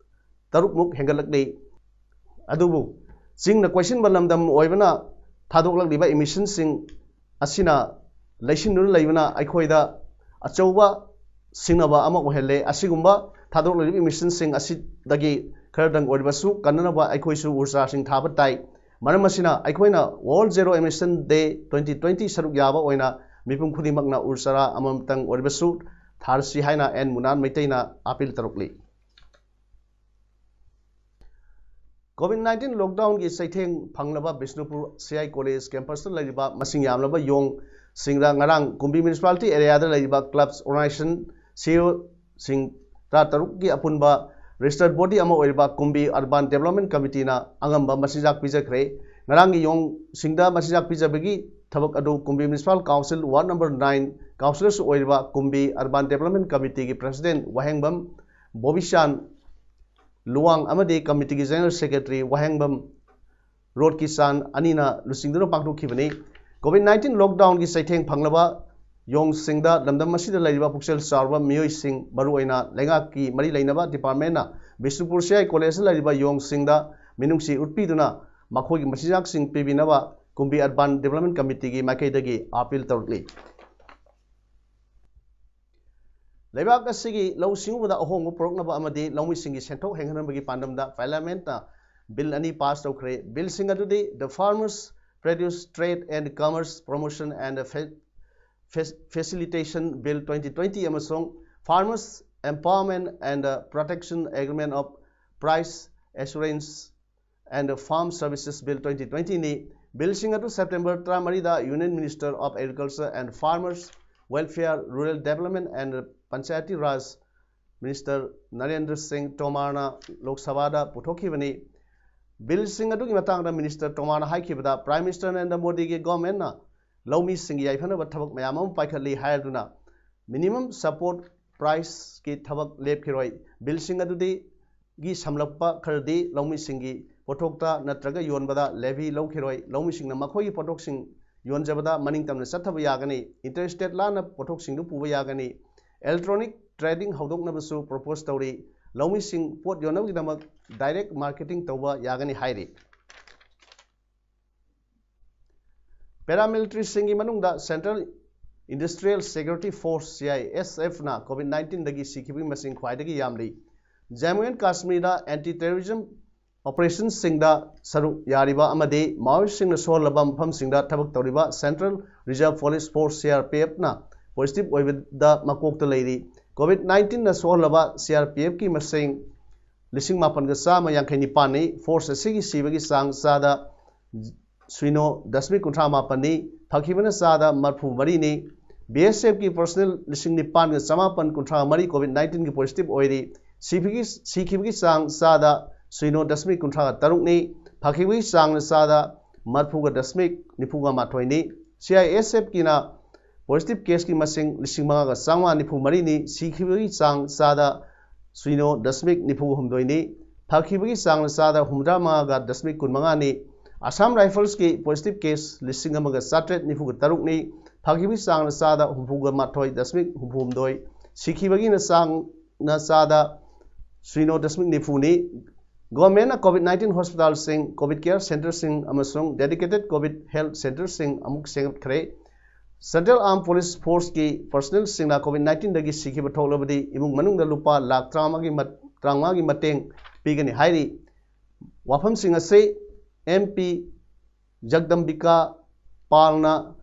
ꯇꯔꯨꯛꯃꯨꯛ ꯍꯦꯟꯒꯠꯂꯛꯂꯤ꯫ ꯑꯗꯨꯕꯨ ꯆꯤꯡꯅ ꯀꯣꯏꯁꯤꯟꯕ ꯂꯝꯗꯝ ꯑꯣꯏꯕꯅ ꯊꯥꯗꯣꯛꯂꯛꯂꯤꯕ emission ꯁꯤꯡ ꯑꯁꯤꯅ ꯂꯩꯁꯤꯟꯗꯨꯅ ꯂꯩꯕꯅ ꯑꯩꯈꯣꯏꯗ ꯑꯆꯧꯕ ꯁꯤꯡꯅꯕ ꯑꯃ ꯑꯣꯏꯍꯜꯂꯦ꯫ ꯑꯁꯤꯒꯨꯝꯕ ꯊꯥꯗꯣꯛꯂꯤꯕ emission ꯁꯤꯡ ꯑꯁꯤꯗꯒꯤ ꯈꯔꯗꯪ ꯑꯣꯏꯔꯕꯁꯨ ꯀꯟꯅꯅꯕ ꯑꯩꯈꯣꯏꯁꯨ ꯎ ꯆꯥꯔꯥꯁꯤꯡ ꯊꯥꯕ ꯇꯥꯏ꯫ ꯃꯔꯝ ꯑꯁꯤꯅ ꯑꯩꯈꯣꯏꯅ World Zero Emission Day twenty twenty ꯁꯔꯨꯛ ꯌꯥꯕ ꯑꯣꯏꯅ ꯃꯤꯄꯨꯝ ꯈꯨꯗꯤꯡꯃꯛꯅ ꯎ ꯆꯥꯔꯥ ꯑꯃꯃꯝꯇꯪ ꯑꯣꯏꯔꯕꯁꯨ ꯊꯥꯔꯁꯤ ꯍꯥꯏꯅ ꯑꯦꯟ ꯃꯨꯅꯥꯟ ꯃꯩꯇꯩꯅ appeal ꯇꯧꯔꯛꯂꯤ꯫ COVID nineteen lockdown ꯒꯤ ꯆꯩꯊꯦꯡ ꯐꯪꯂꯕ Bishnupur C I College campus ꯇ ꯂꯩꯔꯤꯕ ꯃꯁꯤꯡ ꯌꯥꯝꯂꯕ ꯌꯣꯡꯁꯤꯡꯗ ꯉꯔꯥꯡ ꯀꯨꯝꯕꯤ municipality area ꯗ ꯂꯩꯔꯤꯕ clubs, organization, C E O ꯁꯤꯡ ꯇꯔꯥꯇꯔꯨꯛꯀꯤ ꯑꯄꯨꯟꯕ registered body ꯑꯃ ꯑꯣꯏꯔꯤꯕ ꯀꯨꯝꯕꯤ Urban Development Committee ꯅ ꯑꯉꯝꯕ ꯃꯆꯤꯟꯖꯥꯛ ꯄꯤꯖꯈ꯭ꯔꯦ꯫ ꯉꯔꯥꯡꯒꯤ ꯌꯣꯡꯁꯤꯡꯗ ꯃꯆꯤꯟꯖꯥꯛ ꯄꯤꯖꯕꯒꯤ ꯊꯕꯛ ꯑꯗꯨ ꯀꯨꯝꯕꯤ Municipal Council Ward number nine councillor ꯁꯨ ꯑꯣꯏꯔꯤꯕ ꯀꯨꯝꯕꯤ Urban Development Committee ꯒꯤ President ꯋꯥꯍꯦꯡꯕꯝ ꯕꯣꯕꯤꯆꯥꯟ ꯂꯨꯋꯥꯡ ꯑꯃꯗꯤ committee ꯒꯤ General Secretary ꯋꯥꯍꯦꯡꯕꯝ ꯔꯣꯠꯀꯤꯆꯥꯟ ꯑꯅꯤꯅ ꯂꯨꯆꯤꯡꯗꯨꯅ ꯄꯥꯡꯊꯣꯛꯈꯤꯕꯅꯤ꯫ COVID nineteen lockdown ꯒꯤ ꯆꯩꯊꯦꯡ ꯐꯪꯂꯕ ꯌꯣꯡꯁꯤꯡꯗ ꯂꯝꯗꯝ ꯑꯁꯤꯗ ꯂꯩꯔꯤꯕ ꯄꯨꯛꯆꯦꯜ ꯆꯥꯎꯔꯕ ꯃꯤꯑꯣꯏꯁꯤꯡ, ꯃꯔꯨꯑꯣꯏꯅ ꯂꯩꯉꯥꯛꯀꯤ ꯃꯔꯤ ꯂꯩꯅꯕ department ꯅ ꯕꯤꯁꯅꯨꯄꯨꯔ C I College ꯗ ꯂꯩꯔꯤꯕ ꯌꯣꯡꯁꯤꯡꯗ ꯃꯤꯅꯨꯡꯁꯤ ꯎꯠꯄꯤꯗꯨꯅ ꯃꯈꯣꯏꯒꯤ ꯃꯆꯤꯟꯖꯥꯛꯁꯤꯡ ꯄꯤꯕꯤꯅꯕ ꯀꯨꯝꯕꯤ Urban Development Committee ꯒꯤ ꯃꯥꯏꯀꯩꯗꯒꯤ appeal ꯇꯧꯔꯛꯂꯤ꯫ ꯂꯩꯕꯥꯛ ꯑꯁꯤꯒꯤ ꯂꯧꯎ ꯁꯤꯡꯎꯕꯗ ꯑꯍꯣꯡꯕ ꯄꯨꯔꯛꯅꯕ ꯑꯃꯗꯤ ꯂꯧꯃꯤꯁꯤꯡꯒꯤ ꯁꯦꯟꯊꯣꯛ ꯍꯦꯟꯒꯠꯍꯟꯕꯒꯤ ꯄꯥꯟꯗꯝꯗ Parliament ꯅ bill ꯑꯅꯤ pass ꯇꯧꯈ꯭ꯔꯦ꯫ Bill ꯁꯤꯡ ꯑꯗꯨꯗꯤ The Farmers Produce Trade and Commerce Promotion and Fa-, Fac-, Facilitation Bill twenty twenty ꯑꯃꯁꯨꯡ Farmers Empowerment and Protection Agreement of Price Assurance and Farm Services Bill twenty twenty ꯅꯤ꯫ ꯕꯤꯜꯁꯤꯡ ꯑꯗꯨ September ꯇꯔꯥꯃꯔꯤꯗ Union Minister of Agriculture and Farmers Welfare, Rural Development and Panchayati Raj Minister Narendra ꯁꯤꯡ ꯇꯣꯃꯥꯔꯅ ꯂꯣꯛ ꯁꯚꯥꯗ ꯄꯨꯊꯣꯛꯈꯤꯕꯅꯤ꯫ ꯕꯤꯜꯁꯤꯡ ꯑꯗꯨꯒꯤ ꯃꯇꯥꯡꯗ ꯃꯤꯅꯤꯁꯇꯔ ꯇꯣꯃꯥꯔꯅ ꯍꯥꯏꯈꯤꯕꯗ, Prime Minister ꯅꯔꯦꯟꯗ꯭ꯔ ꯃꯣꯗꯤꯒꯤ ꯒꯣꯔꯃꯦꯟꯅ ꯂꯧꯃꯤꯁꯤꯡꯒꯤ ꯌꯥꯏꯐꯅꯕ ꯊꯕꯛ ꯃꯌꯥꯝ ꯑꯃ ꯄꯥꯏꯈꯠꯂꯤ ꯍꯥꯏꯗꯨꯅ minimum support price ꯀꯤ ꯊꯕꯛ ꯂꯦꯞꯈꯤꯔꯣꯏ꯫ ꯕꯤꯜꯁꯤꯡ ꯑꯗꯨꯗꯤ ꯒꯤ ꯁꯝꯂꯞꯄ ꯈꯔꯗꯤ ꯂꯧꯃꯤꯁꯤꯡꯒꯤ ꯄꯣꯠꯊꯣꯛꯇ ꯅꯠꯇ꯭ꯔꯒ ꯌꯣꯟꯕꯗ levy ꯂꯧꯈꯤꯔꯣꯏ꯫ ꯂꯧꯃꯤꯁꯤꯡꯅ ꯃꯈꯣꯏꯒꯤ ꯄꯣꯠꯊꯣꯛꯁꯤꯡ ꯌꯣꯟꯖꯕꯗ ꯃꯅꯤꯡ ꯇꯝꯅ ꯆꯠꯊꯕ ꯌꯥꯒꯅꯤ꯫ Interstate ꯂꯥꯟꯅ ꯄꯣꯠꯊꯣꯛꯁꯤꯡꯗꯨ ꯄꯨꯕ ꯌꯥꯒꯅꯤ꯫ Electronic trading ꯍꯧꯗꯣꯛꯅꯕꯁꯨ propose ꯇꯧꯔꯤ꯫ ꯂꯧꯃꯤꯁꯤꯡ ꯄꯣꯠ ꯌꯣꯟꯅꯕꯒꯤꯗꯃꯛ direct marketing ꯇꯧꯕ ꯌꯥꯒꯅꯤ ꯍꯥꯏꯔꯤ꯫ Paramilitary ꯁꯤꯡꯒꯤ ꯃꯅꯨꯡꯗ Central Industrial Security Force, C I S F ꯅ COVID nineteen ꯗꯒꯤ ꯁꯤꯈꯤꯕꯒꯤ ꯃꯁꯤꯡ ꯈ꯭ꯋꯥꯏꯗꯒꯤ ꯌꯥꯝꯂꯤ꯫ Jammu and Kashmir the anti terrorism operation ꯁꯤꯡꯗ ꯁꯔꯨꯛ ꯌꯥꯔꯤꯕ ꯑꯃꯗꯤ ꯃꯥꯑꯣꯏꯁꯤꯡꯅ ꯁꯣꯛꯍꯜꯂꯕ ꯃꯐꯝꯁꯤꯡꯗ ꯊꯕꯛ ꯇꯧꯔꯤꯕ Central Reserve Police Force, C R P F ꯅ positive ꯑꯣꯏꯕꯗ ꯃꯀꯣꯛꯇ ꯂꯩꯔꯤ꯫ COVID nineteen ꯅ ꯁꯣꯛꯍꯜꯂꯕ C R P F ꯀꯤ ꯃꯁꯤꯡ ꯂꯤꯁꯤꯡ ꯃꯥꯄꯟꯒ ꯆꯥꯝꯃ ꯌꯥꯡꯈꯩ ꯅꯤꯄꯥꯟꯅꯤ꯫ Force ꯑꯁꯤꯒꯤ ꯁꯤꯕꯒꯤ ꯆꯥꯡ ꯆꯥꯗ ꯁꯤꯅꯣ ꯗꯁꯃꯤꯛ ꯀꯨꯟꯊ꯭ꯔꯥ ꯃꯥꯄꯟꯅꯤ꯫ ꯐꯈꯤꯕꯅ ꯆꯥꯗ ꯃꯔꯐꯨ ꯃꯔꯤꯅꯤ꯫ B S F ꯀꯤ personnel ꯂꯤꯁꯤꯡ ꯅꯤꯄꯥꯟꯒ ꯆꯃꯥꯄꯟ ꯀꯨꯟꯊ꯭ꯔꯥ ꯃꯔꯤ COVID nineteen ꯒꯤ positive ꯑꯣꯏꯔꯤ꯫ ꯁꯤꯕꯒꯤ, ꯁꯤꯈꯤꯕꯒꯤ ꯆꯥꯡ ꯆꯥꯗ ꯁꯤꯅꯣ ꯗꯁꯃꯤꯛ ꯀꯨꯟꯊ꯭ꯔꯥꯒ ꯇꯔꯨꯛꯅꯤ꯫ ꯐꯈꯤꯕꯒꯤ ꯆꯥꯡꯅ ꯆꯥꯗ ꯃꯔꯐꯨꯒ ꯗꯁꯃꯤꯛ ꯅꯤꯐꯨꯒ ꯃꯥꯊꯣꯏꯅꯤ꯫ C I S F ꯀꯤꯅ positive case ꯀꯤ ꯃꯁꯤꯡ ꯂꯤꯁꯤꯡ ꯃꯉꯥꯒ ꯆꯥꯝꯃꯉꯥ ꯅꯤꯐꯨ ꯃꯔꯤꯅꯤ꯫ ꯁꯤꯈꯤꯕꯒꯤ ꯆꯥꯡ ꯆꯥꯗ ꯁꯤꯅꯣ ꯗꯁꯃꯤꯛ ꯅꯤꯐꯨ ꯍꯨꯝꯗꯣꯏꯅꯤ꯫ ꯐꯈꯤꯕꯒꯤ ꯆꯥꯡꯅ ꯆꯥꯗ ꯍꯨꯝꯗ꯭ꯔꯥ ꯃꯉꯥꯒ ꯗꯁꯃꯤꯛ ꯀꯨꯟ ꯃꯉꯥꯅꯤ꯫ Assam Rifles ꯀꯤ positive case ꯂꯤꯁꯤꯡ ꯑꯃꯒ ꯆꯥꯇ꯭ꯔꯦꯠ ꯅꯤꯐꯨꯒ ꯇꯔꯨꯛꯅꯤ꯫ ꯐꯈꯤꯕꯒꯤ ꯆꯥꯡꯅ ꯆꯥꯗ ꯍꯨꯝꯐꯨꯒ ꯃꯥꯊꯣꯏ ꯗꯁꯃꯤꯛ ꯍꯨꯝꯐꯨ ꯍꯨꯝꯗꯣꯏ꯫ ꯁꯤꯈꯤꯕꯒꯤꯅ ꯆꯥꯡꯅ ꯆꯥꯗ ꯁꯤꯅꯣ ꯗꯁꯃꯤꯛ ꯅꯤꯐꯨꯅꯤ꯫ Government ꯅ COVID nineteen hospital ꯁꯤꯡ, COVID care center ꯁꯤꯡ ꯑꯃꯁꯨꯡ dedicated COVID health center ꯁꯤꯡ ꯑꯃꯨꯛ ꯁꯦꯝꯒꯠꯈ꯭ꯔꯦ꯫ Central Armed Police Force ꯀꯤ personnel ꯁꯤꯡꯅ COVID nineteen ꯗꯒꯤ ꯁꯤꯈꯤꯕ ꯊꯣꯛꯂꯕꯗꯤ ꯏꯃꯨꯡ ꯃꯅꯨꯡꯗ ꯂꯨꯄꯥ ꯂꯥꯈ ꯇꯔꯥꯃꯉꯥꯒꯤ ꯃꯠ-, ꯇꯔꯥꯃꯉꯥꯒꯤ ꯃꯇꯦꯡ ꯄꯤꯒꯅꯤ ꯍꯥꯏꯔꯤ꯫ ꯋꯥꯐꯝꯁꯤꯡ ꯑꯁꯤ M P ꯖꯒꯗꯝꯕꯤꯀꯥ ꯄꯥꯜꯅ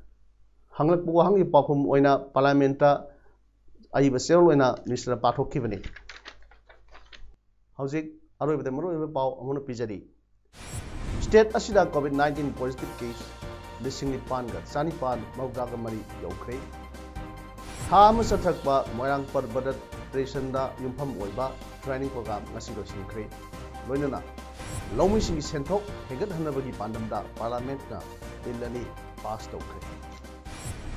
ꯍꯪꯂꯛꯄ ꯋꯥꯍꯪꯒꯤ ꯄꯥꯎꯈꯨꯝ ꯑꯣꯏꯅ Parliament ꯇ ꯑꯏꯕ ꯆꯦꯔꯣꯜ ꯑꯣꯏꯅ ꯃꯤꯅꯤꯁꯇꯔꯅ ꯄꯥꯊꯣꯛꯈꯤꯕꯅꯤ꯫ ꯍꯧꯖꯤꯛ ꯑꯔꯣꯏꯕꯗ ꯃꯔꯨꯑꯣꯏꯕ ꯄꯥꯎ ꯑꯃꯨꯛ ꯄꯤꯖꯔꯤ꯫ State ꯑꯁꯤꯗ COVID nineteen positive case ꯂꯤꯁꯤꯡ ꯅꯤꯄꯥꯟꯒ ꯆꯥꯅꯤꯄꯥꯟ ꯃꯧꯗ꯭ꯔꯥꯒ ꯃꯔꯤ ꯌꯧꯈ꯭ꯔꯦ꯫ ꯊꯥ ꯑꯃ ꯆꯠꯊꯔꯛꯄ ꯃꯣꯏꯔꯥꯡ ꯄꯔꯕꯇ ꯁ꯭ꯇꯦꯁꯟꯗ ꯌꯨꯝꯐꯝ ꯑꯣꯏꯕ training program ꯉꯁꯤ ꯂꯣꯏꯁꯤꯟꯈ꯭ꯔꯦ꯫ ꯂꯣꯏꯅꯅ ꯂꯧꯃꯤꯁꯤꯡꯒꯤ ꯁꯦꯟꯊꯣꯛ ꯍꯦꯟꯒꯠꯍꯟꯅꯕꯒꯤ ꯄꯥꯟꯗꯝꯗ Parliamentꯅ Bill ꯑꯅꯤ pass ꯇꯧꯈ꯭ꯔꯦ꯫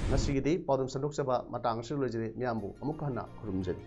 ꯉꯁꯤꯒꯤꯗꯤ ꯄꯥꯎꯗꯝ ꯁꯟꯗꯣꯛꯆꯕ ꯃꯇꯥꯡ ꯑꯁꯤꯗ ꯂꯣꯏꯖꯔꯦ꯫ ꯃꯤꯌꯥꯝꯕꯨ ꯑꯃꯨꯛ ꯍꯟꯅ ꯈꯨꯔꯨꯝꯖꯔꯤ꯫